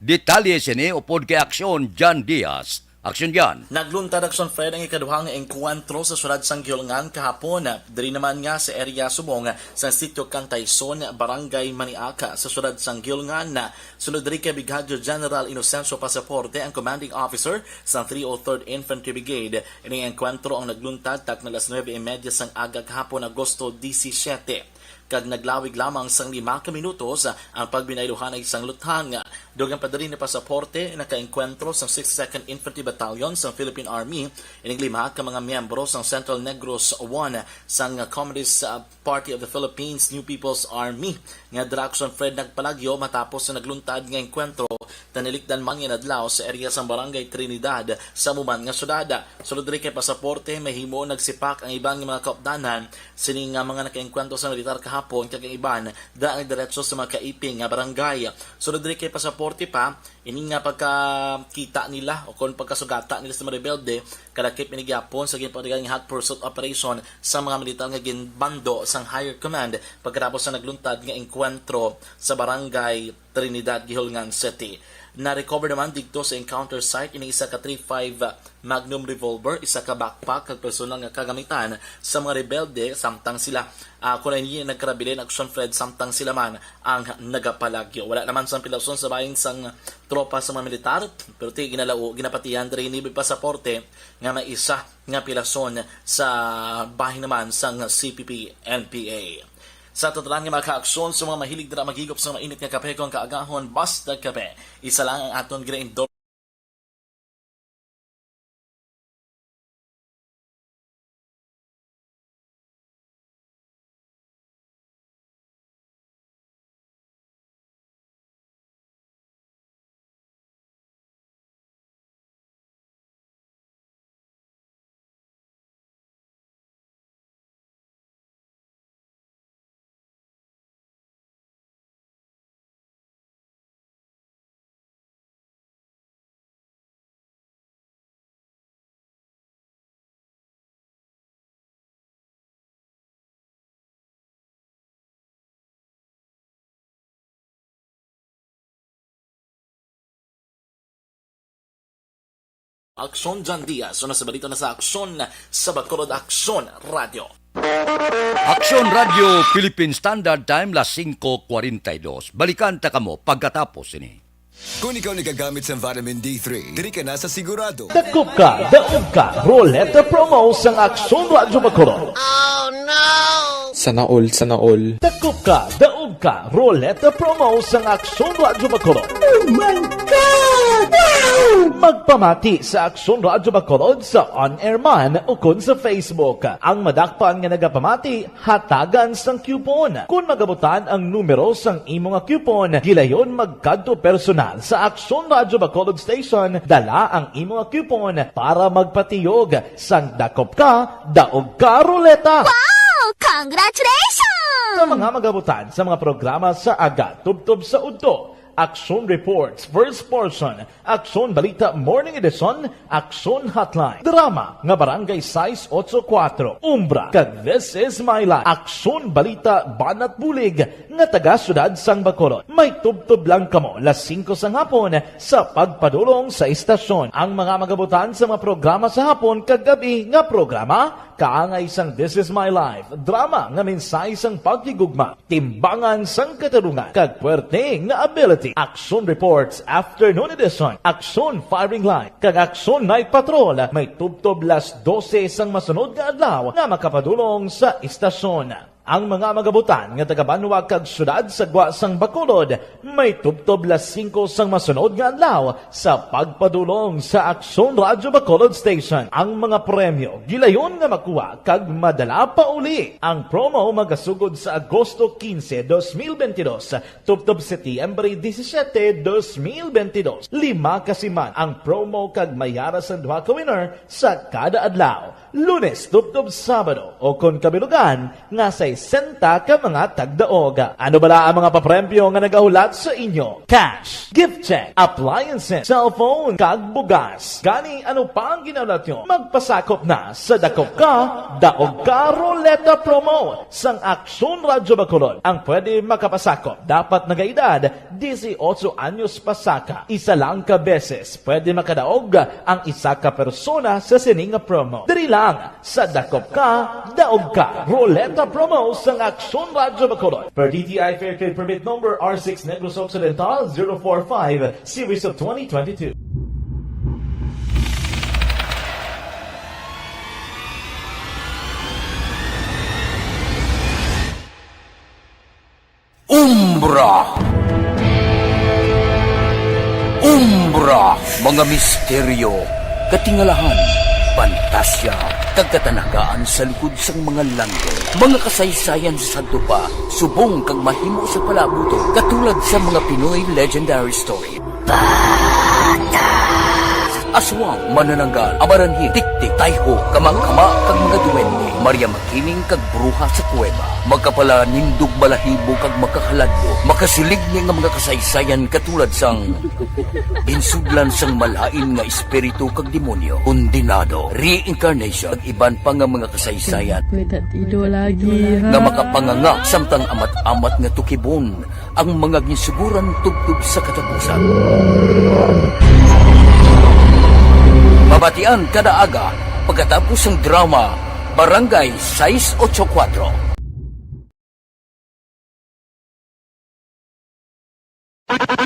Detalye sini upod kay Aksyon Jan Diaz. Aksyon Jan. Nagluntad, Aksyon Fred, ang ikaduha nga engkwentro sa siyudad sang Guihulngan kahapon. Diri naman nga sa area subong sa Sitio Cantayson, Barangay Maniaca, sa siyudad sang Guihulngan. Sunod diri kay Brigadier General Inocencio Pasaporte, ang commanding officer sa three oh third Infantry Brigade. Ining engkwentro ang nagluntad takna alas nuebe y media sang aga kahapon, Agosto disisiete, kag naglawig lamang sang lima ka minutos ang pagbinayluhanay sang luthang. Dugang pa diri ni Pasaporte, nakaengkwentro sang sixty-second Infantry Battalion sang Philippine Army ining lima ka mga miyembro sang Central Negros One sang Communist, uh, Party of the Philippines, New People's Army, nga dira, Aksyon Fred, nagpalagyo matapos sa nagluntad nga engkwentro. Tanilikdan man nga inadlaw sa area sang Barangay Trinidad sa amo man nga syudad. Sulod diri kay Pasaporte, mahimo nagsipak ang iban nga mga kaupdanan sini nga mga nakaengkwentro sa militar kahapon, kag ang iban daan nagdiretso sa mga kaiping nga barangay. Sulod diri kay Pasaporte pa, ini nga pagkakita nila o kon pagkasugata nila sa mga rebelde, kalakip ini gihapon sa ginpatigayon nga hot pursuit operation sa mga militar nga ginbando sang higher command pagkatapos sa nagluntad nga engkwentro sa Barangay Trinidad, Guihulngan City. Na-recover naman didto sa encounter site ini isa ka three five Magnum revolver, isa ka backpack, kag personal nga kagamitan sa mga rebelde samtang sila, ah, kon ini nagkarabilin, Aksyon Fred, samtang sila man ang nagapalagyo. Wala naman sang pilason sa bahin sang tropa sa mga militar, pero ti ginalao, ginapatihan diri ni Pasaporte nga may isa nga pilason sa bahin naman sang C P P N P A. Sa aton tanan nga mga kaaksyon, sa mga mahilig dira maghigop sa mainit nga kape kon kaagahon, Basta Kape, isa lang ang aton gina-endorse. Aksyon Jan Diaz, una sa balita na sa Aksyon sa Bacolod, Aksyon Radio. Aksyon Radio Philippine Standard Time, las singko kwarenta y dos. Balikan ta kamo pagkatapos sini. Kung ikaw nagagamit sa vitamin D three, diri ka na sa sigurado. Dakop ka, daog ka, Roleta Promo sang Aksyon Radyo Bacolod. Sana all, sana all. Dakop ka, daog ka, Roleta Promo sang Aksyon Radyo Bacolod. Oh my God! Wow! Magpamati sa Aksyon Radyo Bacolod sa on-air man ukon sa Facebook. Ang madakpan nga nagapamati, hatagan sang coupon. Kon magabutan ang numero sang imo nga coupon, gilayon magkadto personal sa Aksyon Radyo Bacolod Station, dala ang imo nga coupon para magpatiyog sang dakop ka, daog ka, Roleta. Wow! Congratulations! Sa mga magabutan sa mga programa sa aga, tubtob sa udto, Aksyon Reports, First Portion, Aksyon Balita Morning Edition, Aksyon Hotline. Drama nga Barangay sais otso kuwatro, Umbra, kag This Is My Life. Aksyon Balita Banat Bulig nga taga Siyudad sang Bacolod. May tubtob lang kamo las singko sa hapon sa pagpadulong sa istasyon. Ang mga magabutan sa mga programa sa hapon kag gab-i nga programa, kaangay sang This Is My Life, drama nga mensahe sang paghigugma, timbangan sang katarungan, kag puwerte nga ability. Aksyon Reports Afternoon Edition, Aksyon Firing Line, kag Aksyon Night Patrol may tubtob las dose sang masunod nga adlaw nga makapadulong sa istasyon. Ang mga magabutan nga taga-banwa kag syudad sa gwa sang Bacolod may tubtob las singko sang masunod nga adlaw sa pagpadulong sa Aksyon Radyo Bacolod Station. Ang mga premyo gilayon nga makuha kag madala pa uli. Ang promo magasugod sa Agosto quince, dos mil veintidós, tubtob Setyembre disisiete, dos mil veintidós. Lima ka siman ang promo kag may ara sang duha ka winner sa kada adlaw, Lunes tubtob Sabado, o kon kabilugan nga sesenta ka mga tagdaog. Ano bala ang mga papremyo nga nagahulat sa inyo? Cash, gift check, appliances, cellphone, kag bugas. Gani, ano pa ang ginahulat nyo? Magpasakop na sa Dakop Ka, Daog Ka Ruleta Promo sang Aksyon Radyo Bacolod. Ang pwede makapasakop dapat nagaedad dieciocho anyos pasaka. Isa lang ka beses pwede makadaog ang isa ka persona sa sini nga promo. Diri lang sa Dakop Ka, Daog Ka Ruleta Promo sang Aksyon Radyo Bacolod. Per D T I Fair Trade Permit Number R six Negros Occidental zero four five, Series of twenty twenty-two. Umbra. Umbra, mga misteryo, katingalahan, pantasya, kag katanagaan sa likod sang mga langit. Mga kasaysayan sa sadto pa, subong kag mahimo sa palabuton, katulad sa mga Pinoy legendary story. Aswang, manananggal, tiktik, tayho, kamangkama, kag mga duwende, Maria Makiling, kag bruha sa kuweba. Makapalanindog balahibo kag makakaladlok, makasiligni nga mga kasaysayan katulad sang ginsudlan sang malain nga espiritu kag demonyo, kondenado, reincarnation, kag iban pa nga mga kasaysayan May tatido lagi, ha? Nga makapanganga samtang amat-amat nga tukibon ang mga ginsuguran tubtob sa katapusan. Mabatian kada aga pagkatapos sang drama Barangay sais ocho kuwatro.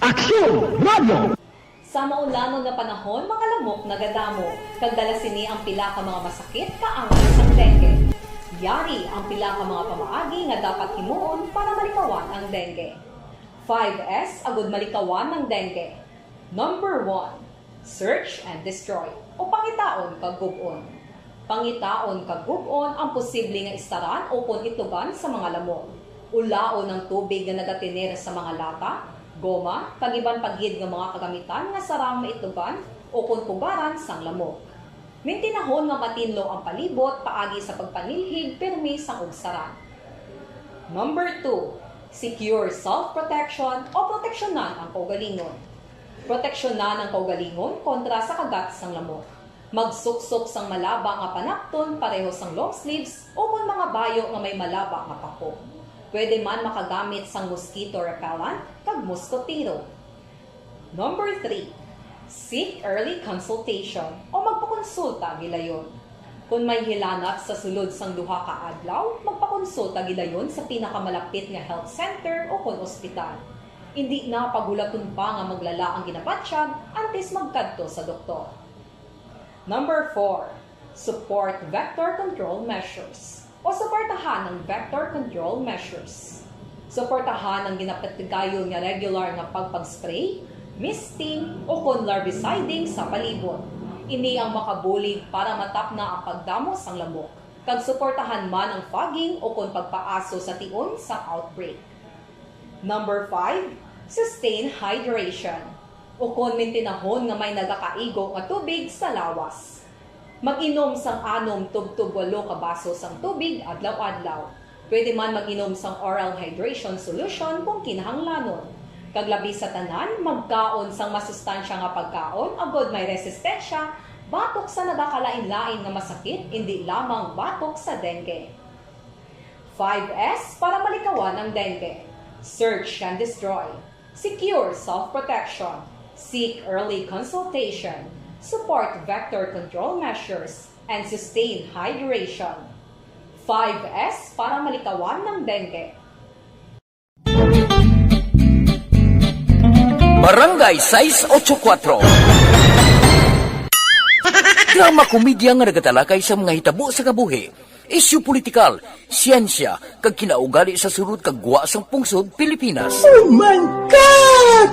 Aksyon Radio! Sa maulangon nga panahon, mga lamok nagadamo, kag dala sini ang pila ka mga masakit nga angay sang dengue. Yari ang pila ka mga pamaagi nga dapat himuon para malikawan ang dengue. Five S agud malikawan ang dengue. Number one, search and destroy, o pangitaon kag gub-on. Pangitaon kag gub-on ang posible nga istaran ukon itlugan sa mga lamok. Ulaon ang tubig nga nagatener sa mga lata, goma, kag iban pa gid nga mga kagamitan nga sarang maitlugan ukon pugaran sang lamok. Mintinahon nga matinlo ang palibot paagi sa pagpanilhig pirmi sang ugsaran. Number two, secure self-protection o proteksyonan ang kaugalingon. Proteksyonan ang kaugalingon kontra sa kagat sang lamok. Magsuksok sang malaba nga panapton pareho sang long sleeves ukon mga bayo nga may malaba nga pako. Pwede man makagamit sang mosquito repellent kag moskotero. Number three, seek early consultation o magpakonsulta gilayon. Kon may hilanat sa sulod sang duha ka adlaw, magpakonsulta gilayon sa pinakamalapit nga health center ukon ospital. Indi na paghulaton pa nga maglala ang ginabatyag antes magkadto sa doktor. Number four, support vector control measures o suportahan ang vector control measures. Suportahan ang ginapatigayon nga regular nga pagpag-spray, misting, ukon larviciding sa palibot. Ini ang makabulig para matapna ang pagdamo sang lamok, kag suportahan man ang fogging ukon pagpaaso sa tion sang outbreak. Number five, sustain hydration, ukon mintinahon nga may nagakaigo nga tubig sa lawas. Mag-inom sang anom tubtob walo ka baso sang tubig adlaw-adlaw. Pwede man mag-inom sang oral hydration solution kung kinahanglanon. Kag labi sa tanan, magkaon sang masustansya nga pagkaon agod may resistensya batok sa nagakalain-lain nga masakit, indi lamang batok sa dengue. Five S para malikawan ang dengue. Search and destroy. Secure self-protection. Seek early consultation. Support vector control measures. And sustain hydration. Five S para malikawan ang dengue. Barangay sais ocho kuwatro. Drama komedya nga nagatalakay sa mga hitabo sa kabuhi. Isyu politikal, siyensya, kag kinaugali sa sulod kag gwa sang pungsod Pilipinas. Oh my God!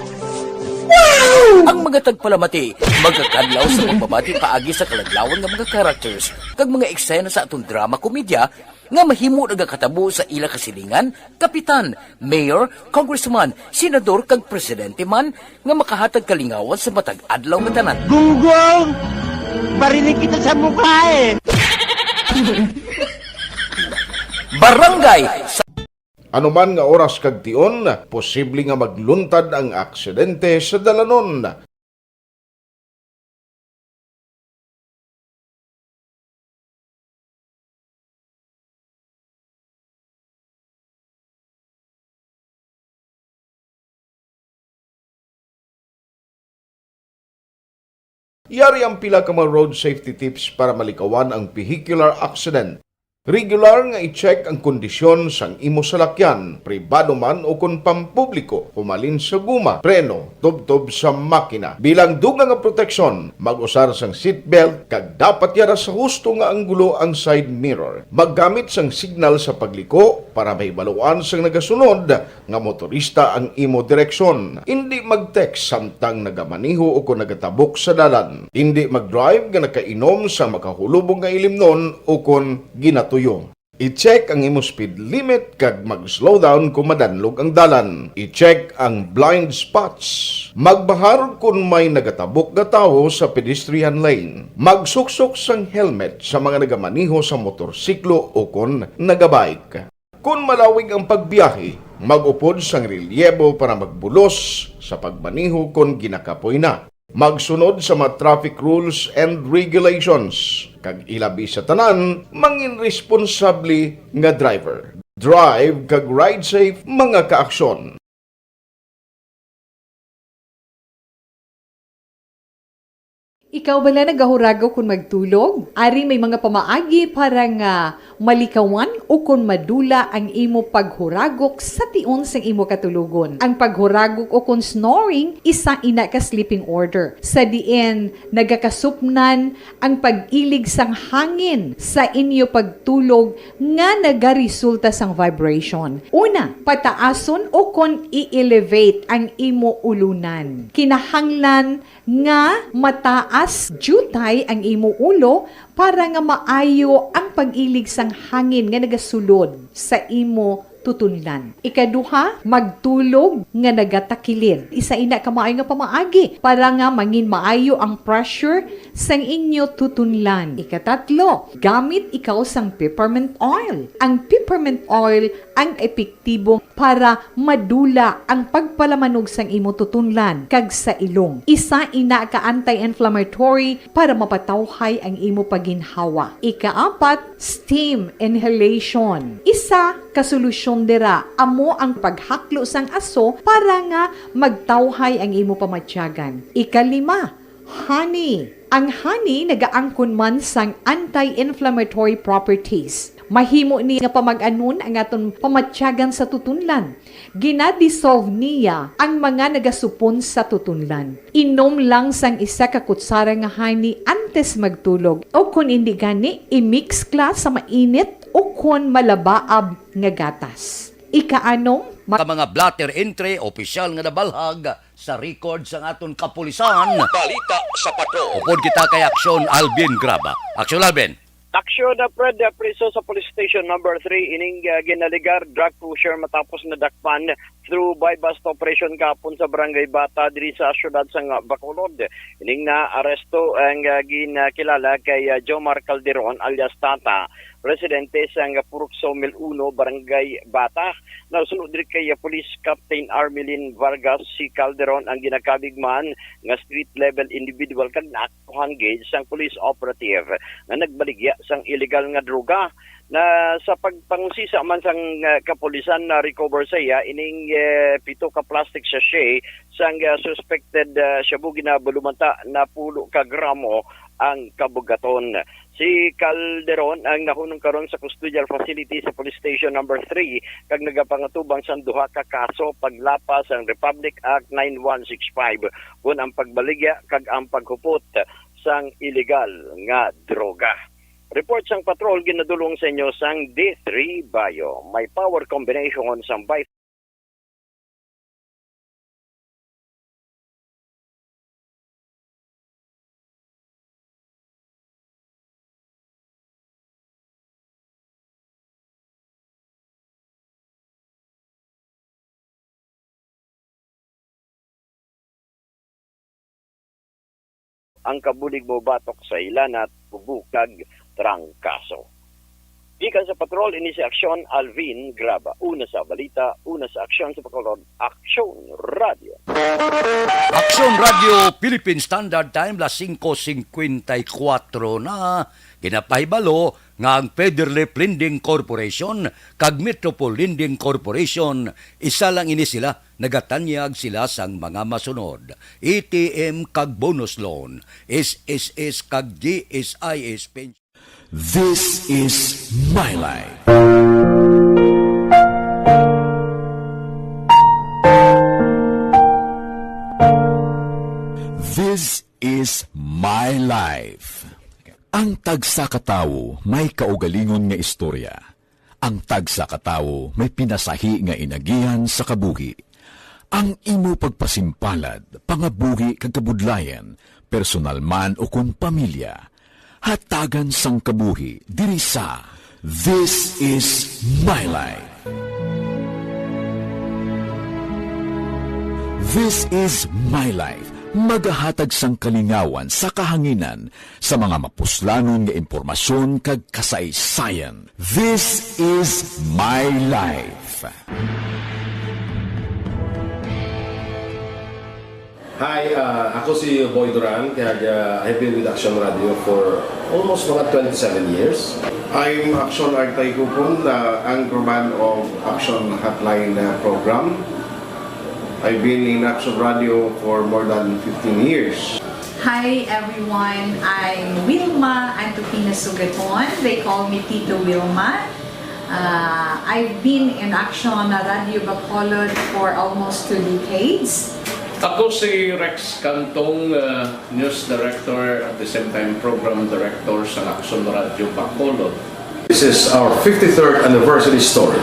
Wow! Ang mga tagpalamati magakadlaw sa pagbabati paagi sa kaladlawan nga mga characters kag mga eksena sa aton drama komedya nga mahimo nagakatabo sa ila kasilingan, kapitan, mayor, congressman, senador, kag presidente man nga makahatag kalingawan sa matag adlaw nga tanan. Gunggong! Barinig kita sa mukha eh! Barangay sa Anuman nga oras kag tion, posible nga magluntad ang aksidente sa dalanon. Yari ang pila ka mga road safety tips para malikawan ang vehicular accident. Regular nga i-check ang kondisyon sang imo salakyan, pribado man o kon pampubliko, humalin sa guma, preno, tubtob sa makina. Bilang dugang nga proteksyon, mag-usar sang seatbelt kag dapat yara sa husto nga anggulo ang side mirror. Maggamit sang signal sa pagliko para mahibaluan sang nagasunod nga motorista ang imo direksyon. Indi mag-text samtang nagamaneho o kon nagatabok sa dalan. Indi mag-drive nga nakainom sang makahulubong nga ilimnon o kon ginatuyo. I-check ang imo speed limit kag mag-slow down kon madanlog ang dalan. I-check ang blind spots. Magbahar kon may nagatabok nga tawo sa pedestrian lane. Magsuksok sang helmet sa mga nagamaneho sa motorsiklo o kon nagabike. Kon malawig ang pagbiyahe, mag-upod sang relyebo para magbulos sa pagmaneho kon ginakapoy na. Magsunod sa mga traffic rules and regulations, kag ilabi sa tanan, mangin responsable nga driver. Drive kag ride safe, mga kaaksyon. Ikaw bala nagahuragok kon magtulog? Ari may mga pamaagi para nga malikawan o kon madula ang imo paghuragok sa tion sang imo katulogon. Ang paghuragok o kon snoring, isa ina ka sleeping order, sa diin nagakasupnan ang pag-ilig sang hangin sa inyo pagtulog nga nagaresulta sang vibration. Una, pataason o kon i-elevate ang imo ulunan. Kinahanglan nga mataas diutay ang imo ulo para nga maayo ang pag-ilig sang hangin nga nagasulod sa imo tutunlan. Ikaduha, magtulog nga nagatakilid. Isa ina ka maayo nga pamaagi para nga mangin maayo ang pressure sang inyo tutunlan. Ikatatlo, gamit ikaw sang peppermint oil. Ang peppermint oil ang epektibo para madula ang pagpalamanog sang imo tutunlan kag sa ilong. Isa ina ka anti-inflammatory para mapatawhay ang imo paginhawa. Ikaapat, steam inhalation. Isa ka solusyon dira amo ang paghaklo sang aso para nga magtawhay ang imo pamatyagan. Ikalima, honey. Ang honey nagaangkon man sang anti-inflammatory properties. Mahimo ni nga pamag-anon ang aton pamatyagan sa tutunlan. Gina-dissolve niya ang mga nagasupon sa tutunlan. Inom lang sang isa ka kutsara nga honey antes magtulog, o kon indi gani, i-mix kla sa mainit o kon malabaab nga gatas. Ikaanom, ma- Ka mga blotter entry, opisyal nga nabalhag sa record sang aton kapulisan. Balita sa Patrol. Upod kita kay Aksyon Alvin Graba. Aksyon Alvin. Aksyon na, Fred, priso sa Police Station Number Three ining, ah, ginaligar drug pusher matapos nadakpan through buy-bust operation kahapon sa Barangay Bata diri sa siyudad sang Bacolod. Ining naaresto ang, ah, ginakilala kay, ah, Jomar Calderon alias Tata, residente sang Purok Sawmill Uno, Barangay Bata. Nasuno diri kay, ah, Police Captain Armelin Vargas, si Calderon ang ginakabig man nga street level individual kag naaktuhan gid sang police operative nga nagbaligya sang illegal nga droga. Na sa pagpangusisa man sang, ah, kapulisan, na-recover sa iya ining, eh, pito ka plastic sachet sang, ah, suspected, ah, shabu, ginabalumanta napulo ka gramo ang kabugaton. Si Calderon ang nahunong karon sa custodial facility sa Police Station Number Three kag nagapangatubang sang duha ka kaso paglapas sang Republic Act nine one six five, kon ang pagbaligya kag ang paghupot sang illegal nga droga. Report sang patrol ginadul-ong sa inyo sang D three Bio. May power combination sang bi- Ang kabulig mobatok sa ila na tubo kag trangkaso. Gikan sa patrol, ini si Aksyon Alvin Graba. Una sa balita, una sa aksyon sa Bacolod, Aksyon Radio. Aksyon Radio, Philippine Standard Time, las singko singkwenta y kuwatro na. Ginapahibalo nga ang Federlip Lending Corporation kag Metropol Lending Corporation, isa lang ini sila, nagatanyag sila sang mga masunod: A T M kag bonus loan, S S S kag G S I S pension. This is my life. This is my life. Ang tagsa ka tawo may kaugalingon nga istorya. Ang tagsa ka tawo may pinasahi nga inagihan sa kabuhi. Ang imo pagpasimpalad, pangabuhi kag kabudlayan, personal man ukon pamilya, hatagan sang kabuhi diri sa This Is My Life. This Is My Life, magahatag sang kalingawan sa kahanginan sa mga mapuslanon nga impormasyon kag kasaysayan. This Is My Life. Hi, ah, ako si Boy Duran, kag, ah, I've been with Action Radio for almost mga twenty-seven years. I'm Action Artay Kupon, the anchorman of Action Hotline, uh, program. I've been in Action Radio for more than fifteen years. Hi everyone, I'm Wilma Antupina Sugaton. They call me Tito Wilma. Uh, I've been in Action Radio Bacolod for almost two decades. Ako si Rex Cantong, uh, news director, at the same time program director sa Action Radio Bacolod. This is our fifty-third anniversary story.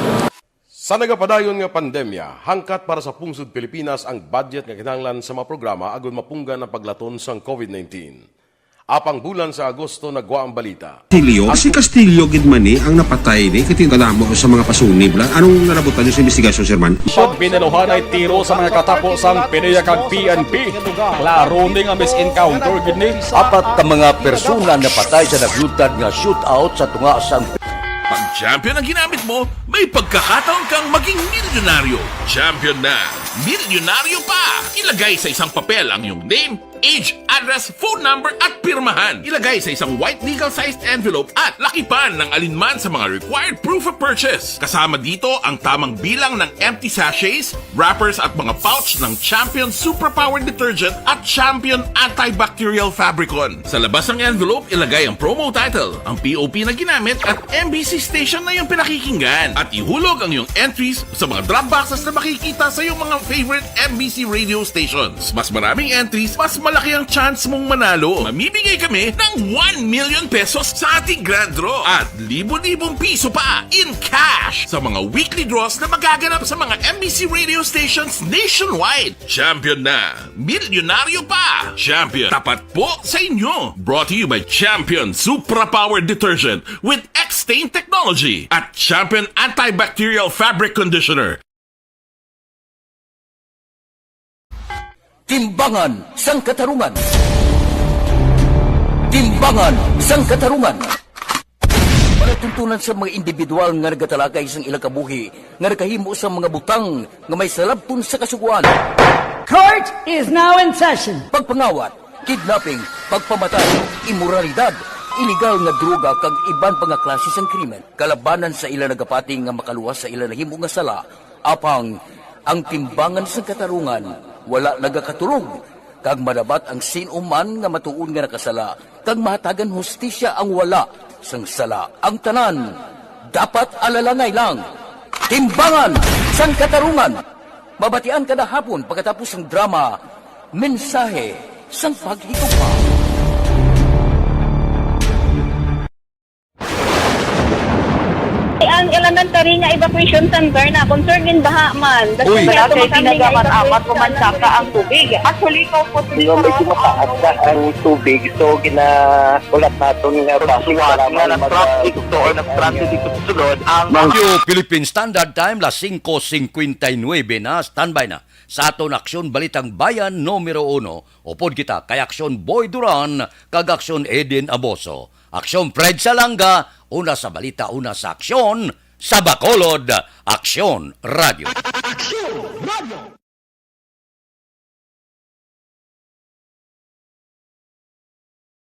Sa nagapadayon nga pandemya, hangkat para sa pungsod Pilipinas ang budget nga kinahanglan sa mga programa agud mapunggan ang paglaton sang covid nineteen. Apang bulan sa Agosto nagwa ang balita. Castillo? Ang Si Castillo gid man ni ang napatay ni, kay kadamo sa mga pasunib lang. Anong nalabutan niyo sa investigasyon, Sir Man? Siyam binaluhanay tiro sa mga katapo sang PDEA kag P N P. Klaro ni nga mis-encounter gid ni. Apat ka mga persona napatay sa naglutad nga shootout sa tunga sang Pag champion ang ginamit mo, may pagkakataon kang maging milyonaryo. Champion na! Milyonaryo pa! Ilagay sa isang papel ang iyong name, age, address, phone number, at pirmahan. Ilagay sa isang white legal-sized envelope at lakipan ng alinman sa mga required proof of purchase. Kasama dito ang tamang bilang ng empty sachets, wrappers, at mga pouch ng Champion Suprapower Detergent at Champion Antibacterial Fabricon. Sa labas ng envelope, ilagay ang promo title, ang P O P na ginamit, at M B C station na iyong pinakikinggan. At ihulog ang iyong entries sa mga drop boxes na makikita sa iyong mga favorite M B C radio stations. Mas maraming entries, mas malaki ang chance mong manalo. Mamimigay kami ng one million pesos sa ating grand draw at libo-libong piso pa in cash sa mga weekly draws na magaganap sa mga M B C radio stations nationwide. Champion na! Milyonaryo pa! Champion, tapat po sa inyo! Brought to you by Champion Supra Power Detergent with X-Stain Technology at Champion Antibacterial Fabric Conditioner. Timbangan sang Katarungan. Timbangan sang Katarungan. Palatuntunan sa mga individual nga nagatalakay sang ilang kabuhi nga nakahimo sa mga butang nga may salabton sa Kasugoan. Court is now in session. Pagpangawat, kidnapping, pagpamatay, imoralidad, iligal nga droga, kag iban pa nga klase sang krimen. Kalabanan sa ila nagapati nga makaluwas sa ila nahimo nga sala, apang ang timbangan sang katarungan wala nagakatulog, kag madabat ang sin-o man nga matuod nga nakasala, kag mahatagan hustisya ang wala sang sala. Ang tanan dapat alalangay lang. Timbangan sang Katarungan. Mabatian kada hapon pagkatapos sang drama, Mensahe sang Paghigugma. Ang elementary nga evacuation center na concern in baha man. That's Uy. Why Wala ato kay makami nga tinaga man, evacuation amat ko man center. Saka ang tubig. Actually, ikaw po, Di ba, medyo mataas na ang tubig, so ginaulat naton nga traffic Suwat para nga may nag-traffic mag- to or nag-transit dito sa sulod ang Radyo Philippine Standard Time, las singko singkwenta y nuebe na, standby na sa aton Aksyon Balitang Bayan numero uno, upod kita kay Aksyon Boy Duran kag Aksyon Eden Aboso. Aksyon Fred Salanga, una sa balita, una sa aksyon, sa Bacolod, Aksyon Radio. Aksyon Radio.